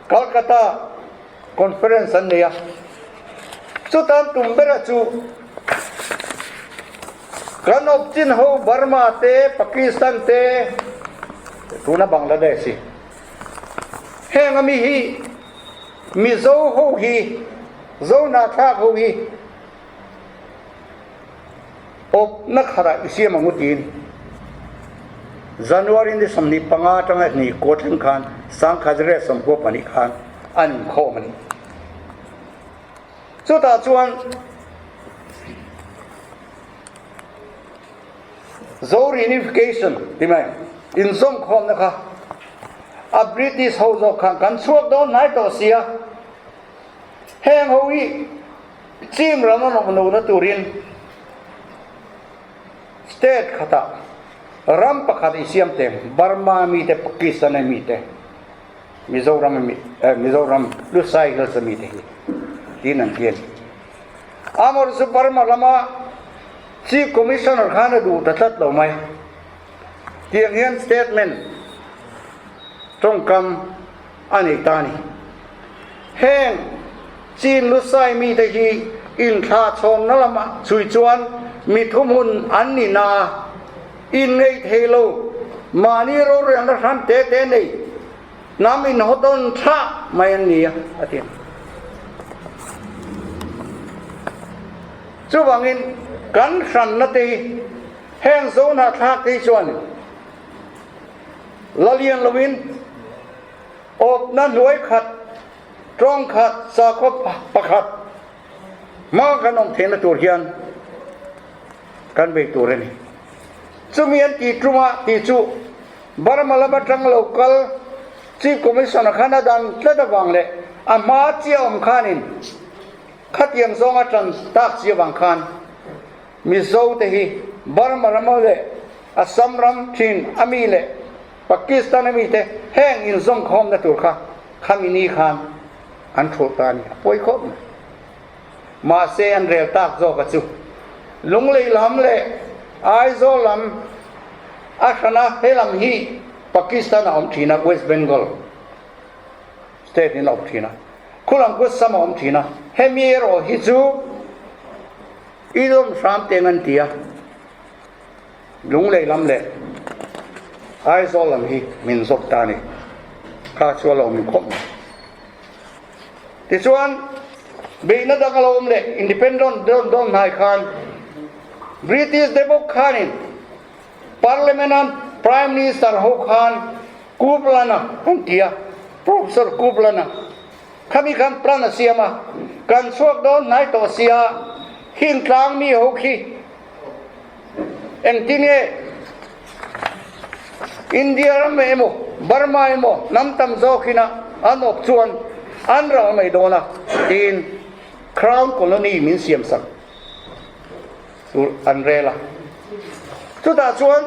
Calcutta Conference an nei a. Chutan tum bera chu kan awp chin ho Burma te, Pakistan te, tuna Bangladesh hi heng ami hi Mizo ho hi, Zo hnahthlak ho hi awpna khatah i siam ang u tiin January ni 25 atanga hnih kaw thleng khan 1992 khan an inkhawm a ni. Chutah chuan Zo Reunification ti mai inzawmkhawmna kha a British ho zawk khan kan chhuak dawn hnai tawh sia, heng ho hi chim ram an awm lohna turin state khatah ram pakhat i siam teng Burma mite, Pakistan a mite, Mizoram a mi Mizoram Lusai Hills a mite hi tiin an ti a ni. Amor chu Burma lama Chief Commissioner khan a duh ta tlat lo mai. Tiang hian statement tawngkam a nei ta a ni. Heng Chin Lusai mite hi inthlahchhawnna lamah chhui chuan mi thuhmun an ni na a, inngeih thei lo, mahni rorelna hran te te nei, hnam inhawtawn tha mai an ni a, a ti. Chuvangin kan hranna te hi heng zohnahthlak te hi chuan la lian loin awpna hnuai khat, tawng khat, sakhaw pakhat. Hma kan awm theihna tur hian kan bei tur a ni. Chumi an tih ṭuma tih chu Burma lam aṭang lo kal Chief Commissioner khan a dan tlat avang leh a hma chiah awm khanin khatiang zawnga ṭan tak chi avang khan Mizo te hi Burma rama leh Assam ram ṭhin a mi leh Pakistan a mi te heng inzawmkhawmna tur kha khami ni khan an ṭhulh ta a ni. A pawi khawp mai. Mahse an rel tak zawk a chu. Lunglei lam leh Aizawl lam a hran a, he lam hi Pakistan a awm thin a, West Bengal state in a awm thin a, khu lam khu Assam a awm thin a, hemi erawh hi chu Idawm hram teng an ti a, Lunglei lam leh Aizawl lam hi min zawk ta a ni. Kha chu a lo awm khawp mai. Tichuan, beihna dang a lo awm leh Independent dawn dawn hnai khan British te bawk khanin Parliament a Prime Minister ho khan Kuplan-a an ti a, Professor Kuplan-a khami khan plan a siam a, kan chhuak dawn hnai tawh sia hing tlang mi ho khi engtin nge India ram emaw Burma emaw hnam tam zawkin a an awp chuan an ral mai dawn a tiin Crown Colony min siam sak tur an rel a. Chutah chuan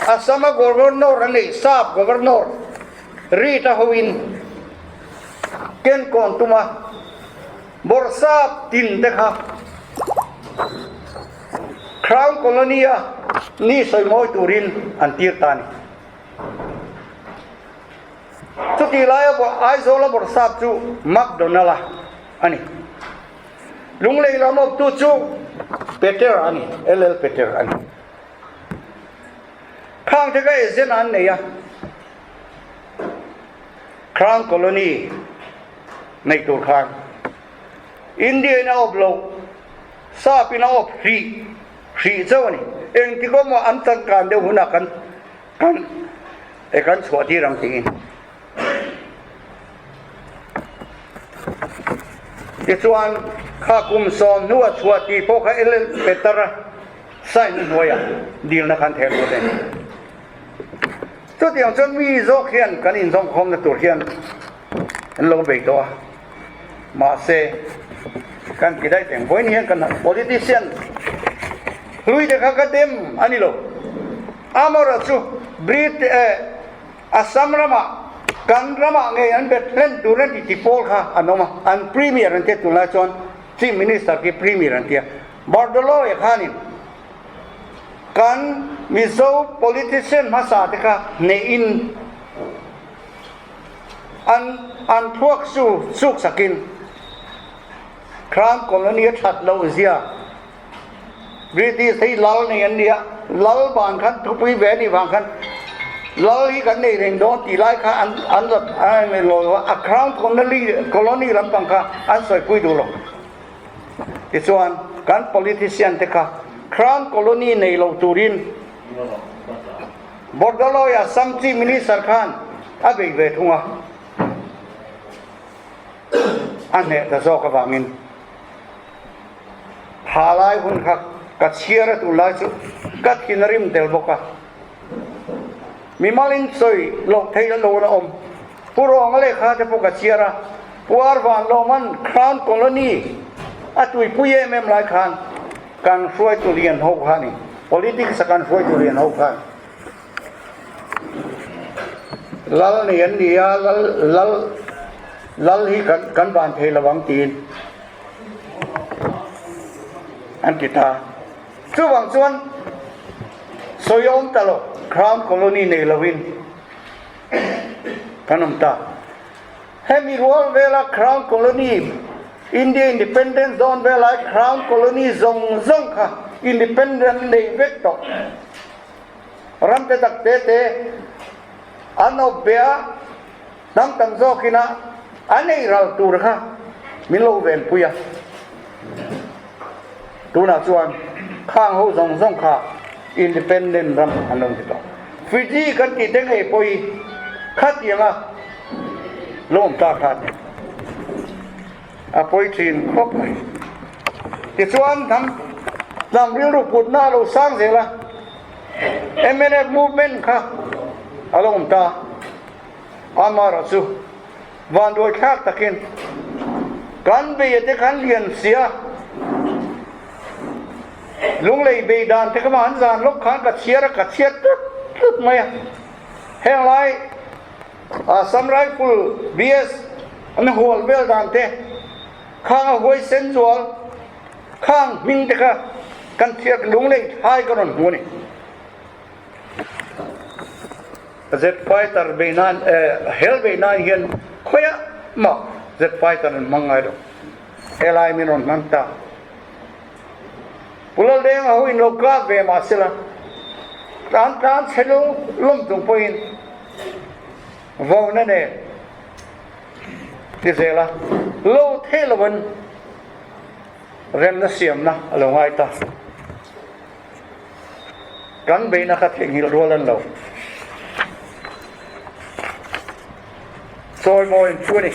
Assam-a Governor a nei sap Governor Reid-a hoin kenkawn tuma Bawrhsap tin te kha Crown Colony a ni sawi mawi turin an tir ta a ni. Chutih laia Aizawl a Bawrhsap chu MacDonald-a a ni. Lunglei lam awptu chu Peter a ni, LL Peter a ni. Khang te kha agent an nei a, Crown Colony nei tur khan India in a awp lo, Sap in a awp hrih hrih chauh a ni. Engtik awmah an changkan deuh hunah kan kan e kan chhuah tir ang tiin. Tichuan kha kum sawm hnua chhuah tih pawh kha LL Peter-a sign na hnuaiah dilna khan thel lut a ni. Chutiang chuan mi zawk hian kan inzawmkhawmna tur hian an lo bei tawh a, mahse kan ti daih teng. Vawiin hian kan politician hlui te kha ka dem a ni lo. Amaherawhchu chu Brit eh Assam ramah kan ramah ngei an bet hlen tur an ti ti pawl kha an awm a, an premier an tia tunlai chuan Chief Minister khi premier an tia. Bordoloi khanin Kan Mizo politician hmasa te kha hnehin an an thuak su suk sakin Crown Colony a that loh zia British hi lal nei an nia, lal vang khan thupui ve anih vang khan lal hi kan nei reng dawn tih lai kha an an la an lo a Crown Colony Colony lampang kha an sawipui duh lo. Tichuan, kan politician te kha Crown Colony nei lo turin Bordoloi Assam Chief Minister khan a bei ve thung a, a hneh ta zawk avangin tha lai hun kha ka chhiar a tunlai chu ka thin a rim tel bawk a, mimalin sawi loh theih a lo la awm. Pu Rawnga lehkha te pawh ka chhiar a, Pu Arvan Lawman Crown Colony a tuipui em em lai khan kan hruaitu lian ho kha a ni, politics a kan hruaitu lian ho khan lal nei an ni a, lal lal lal hi kan kan van thei lo ang tiin an ti ta. Chuvang chuan sawi awm ta lo, Crown Colony nei lovin Kan awm ta. Hemi rual vela Crown Colony, India Independence dawn velai Crown Colony zawng zawng kha Independent nei vek tawh. Ram te tak te te an awp ve a, hnam tam zawkin a an ei ral tur kha min lo venpui a. Tunah chuan khang ho zawng zawng kha Independent ram an lo ni tawh. Fiji kan tih te ngei pawh hi khatianga. Lawm ta kha a ni. A pawi thin khawp mai. Tichuan hnam hnam rilru putna a lo sang zel a, mnf movement kha a lo awm ta. Amaherawh chu vanduai thlak takin kan beia te khan lian sia Lunglei bei dan te kha mah an zan lawk khan ka chhiar a, ka chhiar tlut tlut mai a. Heng lai Assam Rifle BS an hual vel dan te, khang a huai sen zual khang hming te kha kan thiak lunglei thlai ka rawn hmu a ni. Z fighter bei nan hel bei nan hian khawiah mah Z fighter an hmang ngai lo. Helai min rawn hmang ta. Pu Laldenga ho in lo kap ve mah sela, tlan tlan chhe lo lawm chung pawhin vona nen ti zel a, lo theih loin remna siamna a lo ngai ta. Kan beihna kha theihnghilh rual an lo. Chawimawi chu a ni.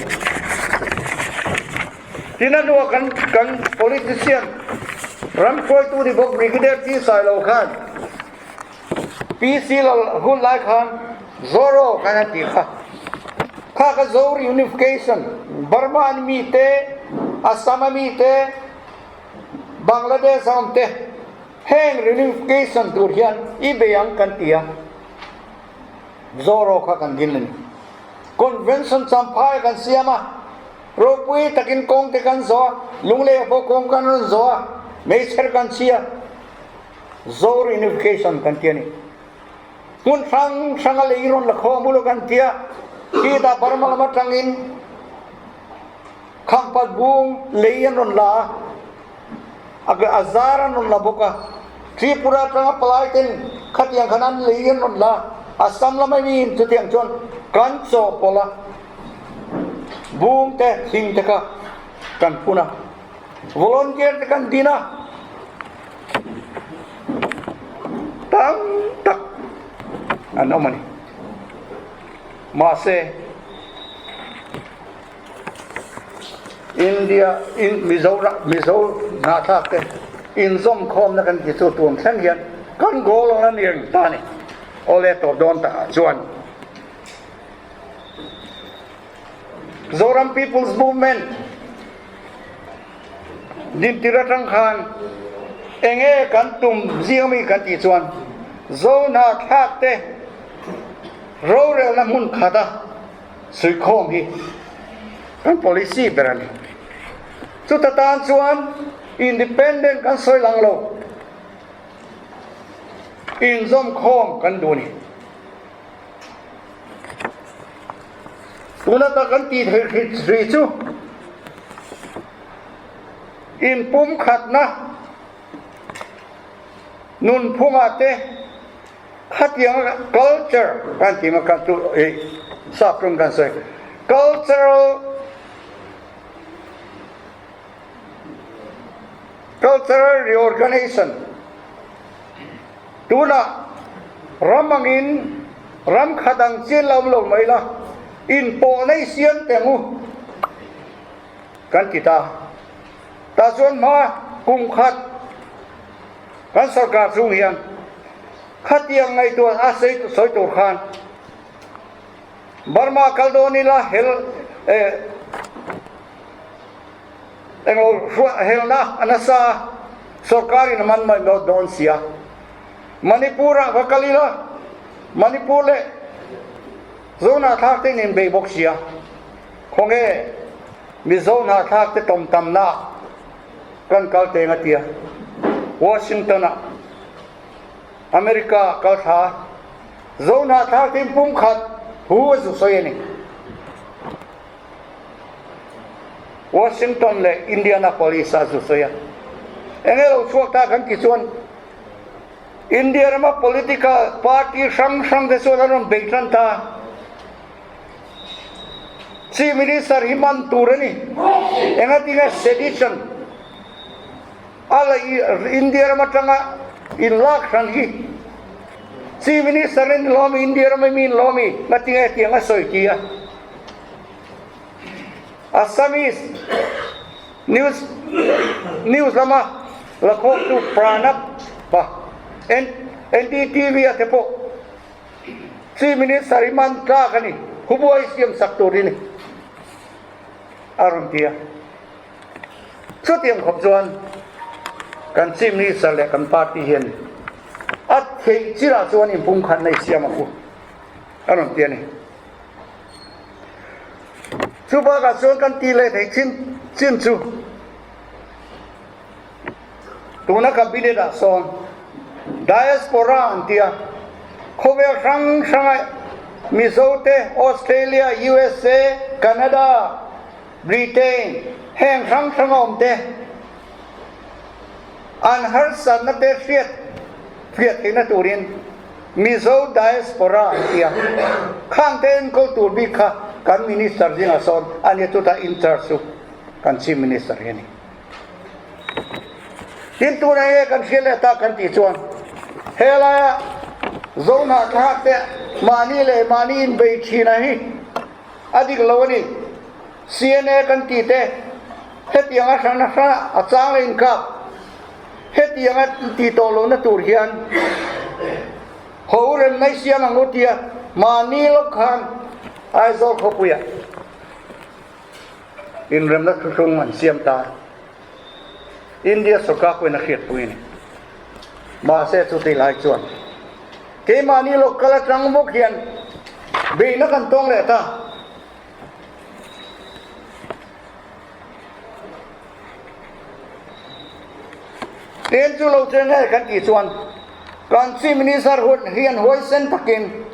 Tin a hnua kan kan politician ram hruaitu ni bawk Brigadier T Sailo khan PC lal hun lai khan Zoro khan a ti kha. Kha kha Zo reunification Burma an mi te, Assam a mi te, Bangladesh a awm te heng reunification tur hian i bei ang kan ti a. Zoro kha kan dil a ni. Convention Champhai kan siam a, ropui takin kawng te kan zawh a, Lunglei pawh kawng kan rawn zawh a, meichher kan chhi a, Zoro Unification kan ti a ni. Hmun hrang hranga lei rawn la khawm ula kan ti a, khitah Burma lam atangin Khampat bung lei an rawn la a, a zar an rawn la bawk a. Tripura atanga palai ten khatiang khan an lei an rawn la a, Assam lama miin chutiang chuan kan chawhpawlh a, bung te thing te kha kan phun a, volunteer te kan din a, tam tak an awm a ni. Mahse. India in Mizoram Mizo hnahthlak te inzawmkhawmna kan ti chu tun thleng hian kan goal ang a ni reng ta a ni. Awle tawp dawn takah chuan Zoram People's Movement dintir atang khan enge kan tum zing ami kan tih chuan Zo hnahthlak te rorelna hmun khata Suikhawm hi kan policy ber a ni. Chuta tan chuan independent kan sawi lang lo, inzawmkhawm kan duh a ni. Tuna tak kan tih theih hrih chu inpumkhatna nunphungah te, Khatiang culture kan ti maw kan tu i sap tum kan sawi cultural cultural reorganization tunah ram angin ram khat ang chian la awm lo mai la inpawh nei siam teh ang u kan ti ta tah chuan hma kum khat Kan sorkar chung hian khatiang ngaihtuah a sawi tur khan Burma kal dawn ila hel englo helna a nasa a, sorkarin a man mai dawn sia. Manipur ah va kal ila Manipur leh Zohnahthlak te in inbei bawk sia. Khawnge Mizo hnahthlak te tawm tamna Kan kal teng a tia. Washington ah America kal thla zo hnahthlak te in pumkhat hu a zu sawi a ni. Washington leh Indianapolis ah zu sawi a. Enge lo chhuak ta kan ti chuan India rama political party hrang hrang te chuan an rawn bei tan ta. Chief Minister hi man tur a ni. Engatinge sedition a la India ram atanga in lak hran hi Chief Minister in lawm India ram ami in lawm i ngatinge tiang a sawi ti a. Assamese news news lama lakhawktu Pranab pa NDTV a te pawh Chief Minister i man tlak a ni, hubuai siam sak tur i ni a rawn ti a. Chutiang khawp chuan kan Chief Minister leh kan party hian a theih chinah chuan inpumkhatna i siam ang u a rawn ti a ni. Chu bakah chuan kan tih leh theih chin chin chu tuna cabinet ah sawn diaspora an tia khawvel hrang hranga Mizo te Australia, USA, Canada, Britain heng hrang hranga awm te an harsatna te hriat hriat theihna turin Mizo Diaspora an ti a, khang te enkawl tur bik kha kan Minister zingah sawn a nia chutah in charge chu kan Chief Minister hi a ni. Tin tunah nge kan hriat leh tak kan tih chuan helaia Zohnahthlak te mahni leh mahni inbei thina hi a dik lo a ni. CNA kan tih te hetiang a hran hran a chang leh inkap hetiang a tih tawh lohna tur hian ho rem mai siam ang u tia mahni lawk khan Aizawl khawpuiah inremna thuthlung an siam ta. India sorkar pawhin a hriatpui a ni. Mahse chutih lai chuan keimahni local atang bawk hian beihna kan tawng leh ta. Tin chu lo cheng nge kan tih chuan kan Chief Minister hian huaisen takin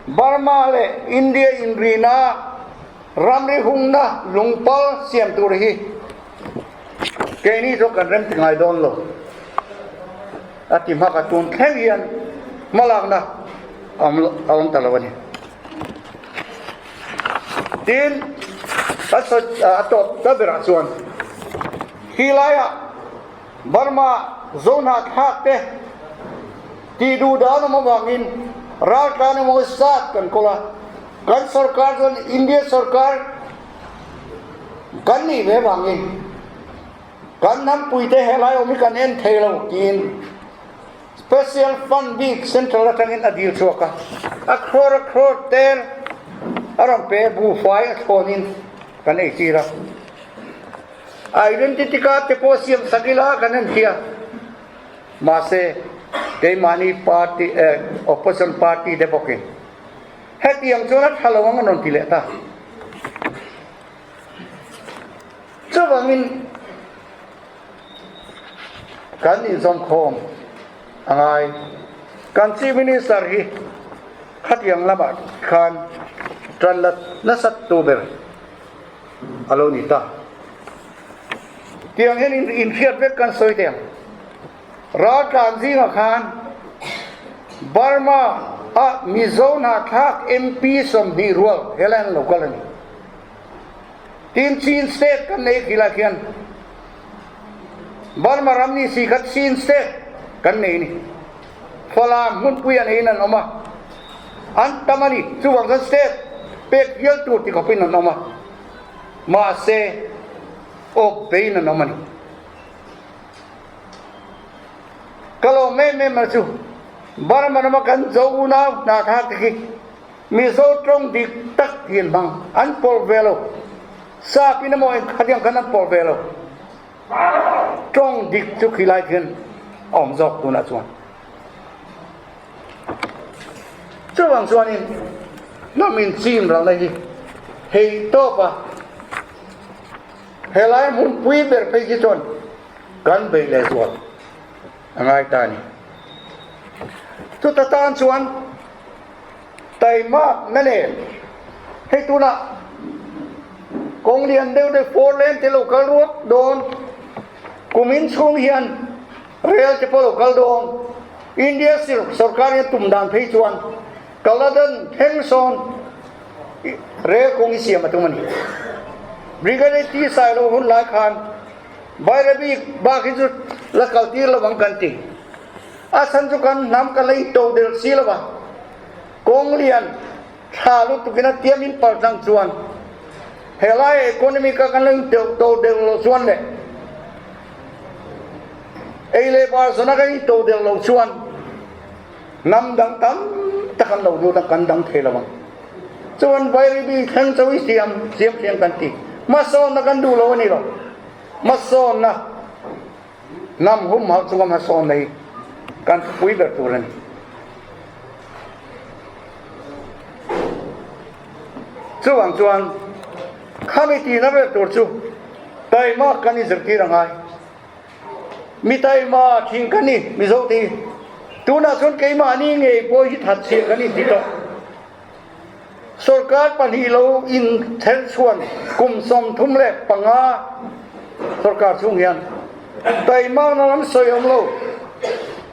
Burma leh India inrina ramri hungna lungpal siam tur hi keini chu kan rem ti ngai dawn lo a ti hmak a, tun thleng hian hmalakna a awm ta lo a ni. Tin, a sawi a tawp ta berah chuan khilaiah Burma Zohnahthlak te tih duh dan awm avangin raltlan emaw zat kan kawl a, kan sorkar chuan India sorkar kan nih ve avangin kan hnampuite helai awm hi kan en thei lo tiin Special fund bik central atangin a dil chhuak a, a crore a crore tel a rawn pe buhfai a thlawnin kan ei tir a. Identity card te pawh siam sak ila kan en thia. Mahse, keimahni party eh opposition party te bawkin hetiang chuan a tha lo ang an rawn ti leh ta. Chuvangin Kan inzawmkhawm a ngai. Kan Chief Minister hi khatiang lamah khan tan la nasat tu ber a lo ni ta. Tiang hian inhriat vek kan sawi teh ang. Raltlan zingah khan Burma a Mizo hnahthlak MP 20 rual helai an lo kal a ni. Tin Chin State kan nei khilai khian Burma ram ni si kha Chin State kan nei ni. Falam hmunpui an eiin an awm a, an tam a ni. Chuvang chuan state pek hial tur ti khawpin an awm a, mahse awp beiin an awm a ni. Ka lawm em em a chu Burma rama kan zo unau hna thlak te khi Mizo tawng dik tak hi an hmang, an pawlh ve lo. Sap in emaw engkhat hian khan an pawlh ve lo. Tawng dik chu khilai khian a awm zawk tunah chuan. Chuvang chuanin hnam inchim ralna hi hei tawp a, helai hmunpui ber phei hi chuan kan beih leh zual a ngai ta a ni. Chuta tan chuan Taimak na nen hei tunah kawng lian deuh deuh four lane te lo kal ruak dawn, kum in chhung hian rail te pawh lo kal dawn, India sorkar hian tum dan phei chuan Kaladan thleng sawn rail kawng hi siam a tum a ni. Brigadier T Sailo hun lai khan Bairabi bak hi chu la kal tir lo ang kan ti. A chhan chu kan hnam ka lei to del si lo va, kawng lian tha lutukin a tiamin pal tlang chuan Helai economy ka kan lo in to deuh loh chuan leh ei leh bar zawna kan in to deuh loh chuan hnam dang tam tak an lo lut a, kan dang thei lo ang. Chuan Bairabi thleng chawi siam siam siam kan ti. Hmasawnna kan duh lo a ni lo. Hmasawnna hnam humhalh chunga hmasawnna hi kan thupui ber tur a ni. Chuvang chuan khami tihna ber tur chu taima kan inzirtir a ngai. Mi taima thin ka ni Mizo te hi. Tunah chuan keimahni ngei pawh hi that chhiah kan inti tawh. Sorkar pahnih lo inthelh chhuan kum 35 sorkar chhung hian taimakna lam sawi awm lo,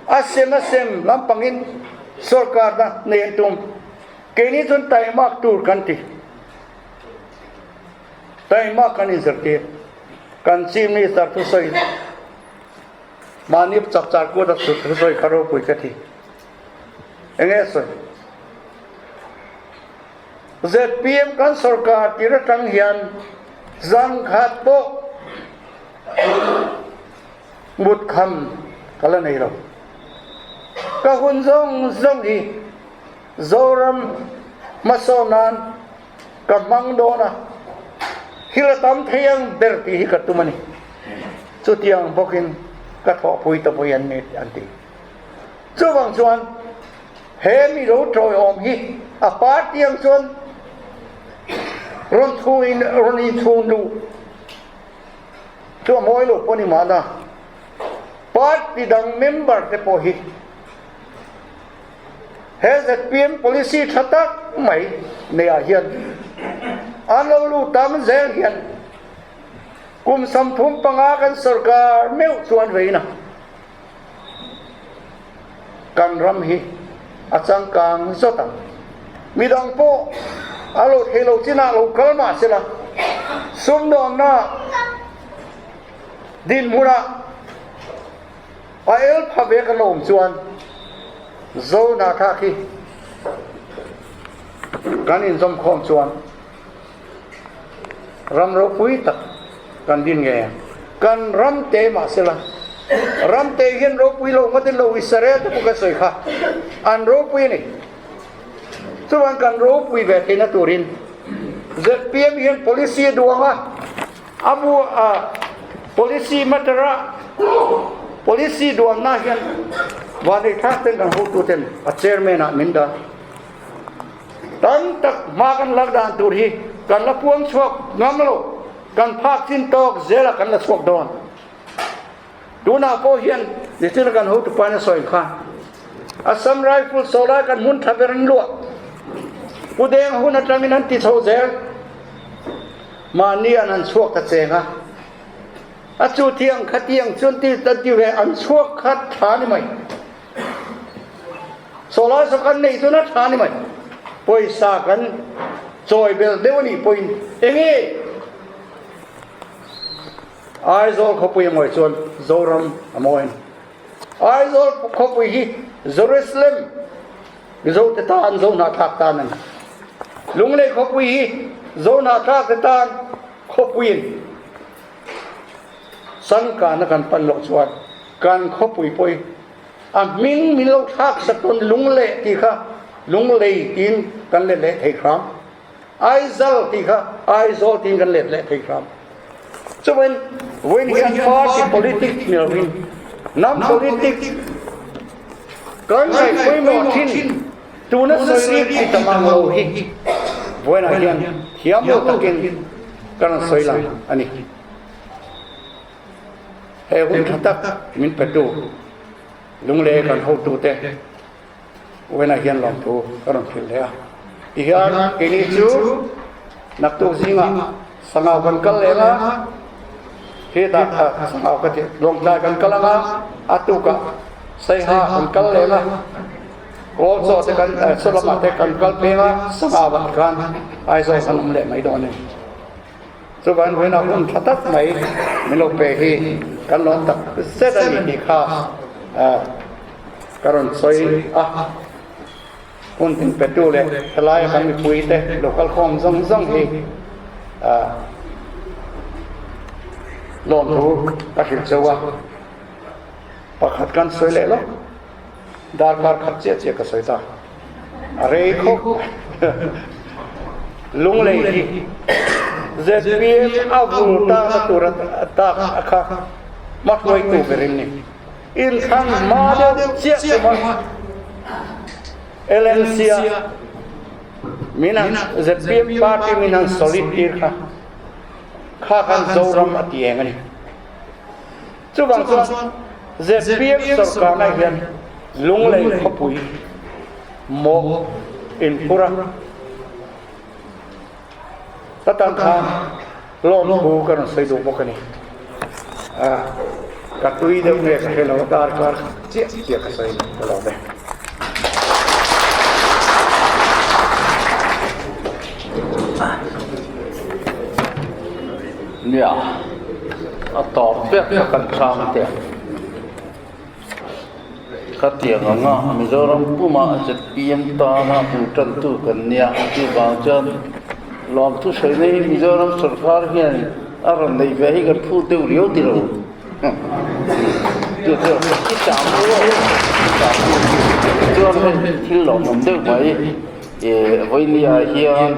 a sem a sem lampangin sorkarna nei an tum. Keini chuan taimak tur kan ti. Taimak kan inzirtir. Kan Chief Minister thusawi mahni chapchar kut a thusawi kha ropui ka ti. Enge sawi? ZPM kan sorkar tir atang hian zangkhat pawh mut kham ka la nei lo. Ka hun zawng zawng hi Zoram hmasawn nan ka hmang dawn a, thil a tam thei ang ber tih hi ka tum a ni. Chutiang bawkin ka thawhpui ta pawh hi an ni an ti. Chuvang chuan he mi lo tawiawm hi a party ang chuan rawn thu in rawn inchhung duh chu a mawi lo pawh a ni mahna party dang member te pawh hi he zpm policy tha tak mai neiah hian an lo lut tam zel hian kum 35 kan sorkar meuh chuan veina Kan ram hi a changkang zawt ang. Midang pawh a lo thei lo chinah lo kal mah sela, sumdawnna dinhmunah a el pha ve kan lo awm chuan Zohnahthlak hi kan inzawmkhawm chuan Ram ropui tak kan din ngei ang. Kan ram te mahsela, ram te hian ropui lo ngawtin lo Israel te pawh kan sawi kha, an ropui a ni. Chuan kan ropui ve theihna turin zpm hian policy a duang a, a bu a policy matter a policy duanna hian vanneithlak ten kan hotu ten a chairman ah min dah. Tam tak hma kan lak dan tur hi kan la puang chhuak ngam lo, kan phak chin tawk zela kan la chhuak dawn. Tunah pawh hian nichina kan hotu pain a sawi kha, Assam Rifle sawlai kan hmun tha ber an luah, Pu Deng hun atangin an ti chho zel, mahni an han chhuak ta cheng a, a chu thiang khatiang chuan ti an ti ve, an chhuak kha tha ni mai. Sawlai saw kan nei chu na tha ni mai. Pawisa kan chawi bel deuh a nih pawhin enge Aizawl khawpui a mawi chuan Zoram a mawi a ni. Aizawl khawpui hi Jerusalem Mizo te tan Zohnahthlak tan a ni. Lunglei khawpui hi Zohnahthlak te tan khawpui a ni. Changkana kan pan loh chuan kan khawpui pawh hi a hming min lo thlak sak dawn Lungleh tih kha Lunglei tiin kan let leh thei hram, Aizal tih kha Aizawl tiin kan let leh thei hram. Chuan vawiin hian party politics ni lovin hnam politics kan ngaih pawimawh thin tuna sawi rik chi tam ang lo hi vawiinah hian thiam lo takin kan rawn sawi lang a ni. He hun tha tak min petu Lunglei kan hotute vawiinah hian lawmthu ka rawn hrilh leh a. Tihian keini chu naktuk zingah sangau kan kal leh ang a, hetah sangau ka ti Lawngtlai kan kal ang a, a tukah Saiha kan kal leh ang a, Kawl chaw te kan saw lamah te kan kal pheng a, sangau ah khan Aizawl kan awm leh mai dawn a ni. Chuvan vawiinah hun tha tak mai min lo pe hi kan lawm tak zet a ni tih kha ka rawn sawi a. Hun tin petu leh helaia kan mipui te lo kalkhawm zawng zawng hi. Lawmthu ka hrilh chauh a, pakhat kan sawi leh lawk, darkar khat chiah chiah ka sawi ta, a rei khawp Lunglei hi zpm a vul takna tur a tak a kha hmahruaitu berin ni. Inthlang hma deuh chiah kuma LNC a min han zpm party min han solid tir kha. Kha khan Zoram a ti eng a ni. Chuvang chuan zpm sorkarna hian Lunglei khawpui mawh inphur a, ka tan khan lawmthu ka rawn sawi duh bawk a ni. Ka tui deuh nge ka hre lo, darkar chiah chiah ka sawi ka lawm e. Nia, a tawp vek a kan chang te. Khatiang anga Mizoram pumah zpm tana bul tantu kan nia chuvang chuan lawmthu sawi hi Mizoram sorkar hian a rawn neih ve hi kan phut deuh riau ti lo. Chu chu i chang chuan hei thil lawmawm deuh mai vawinia hian.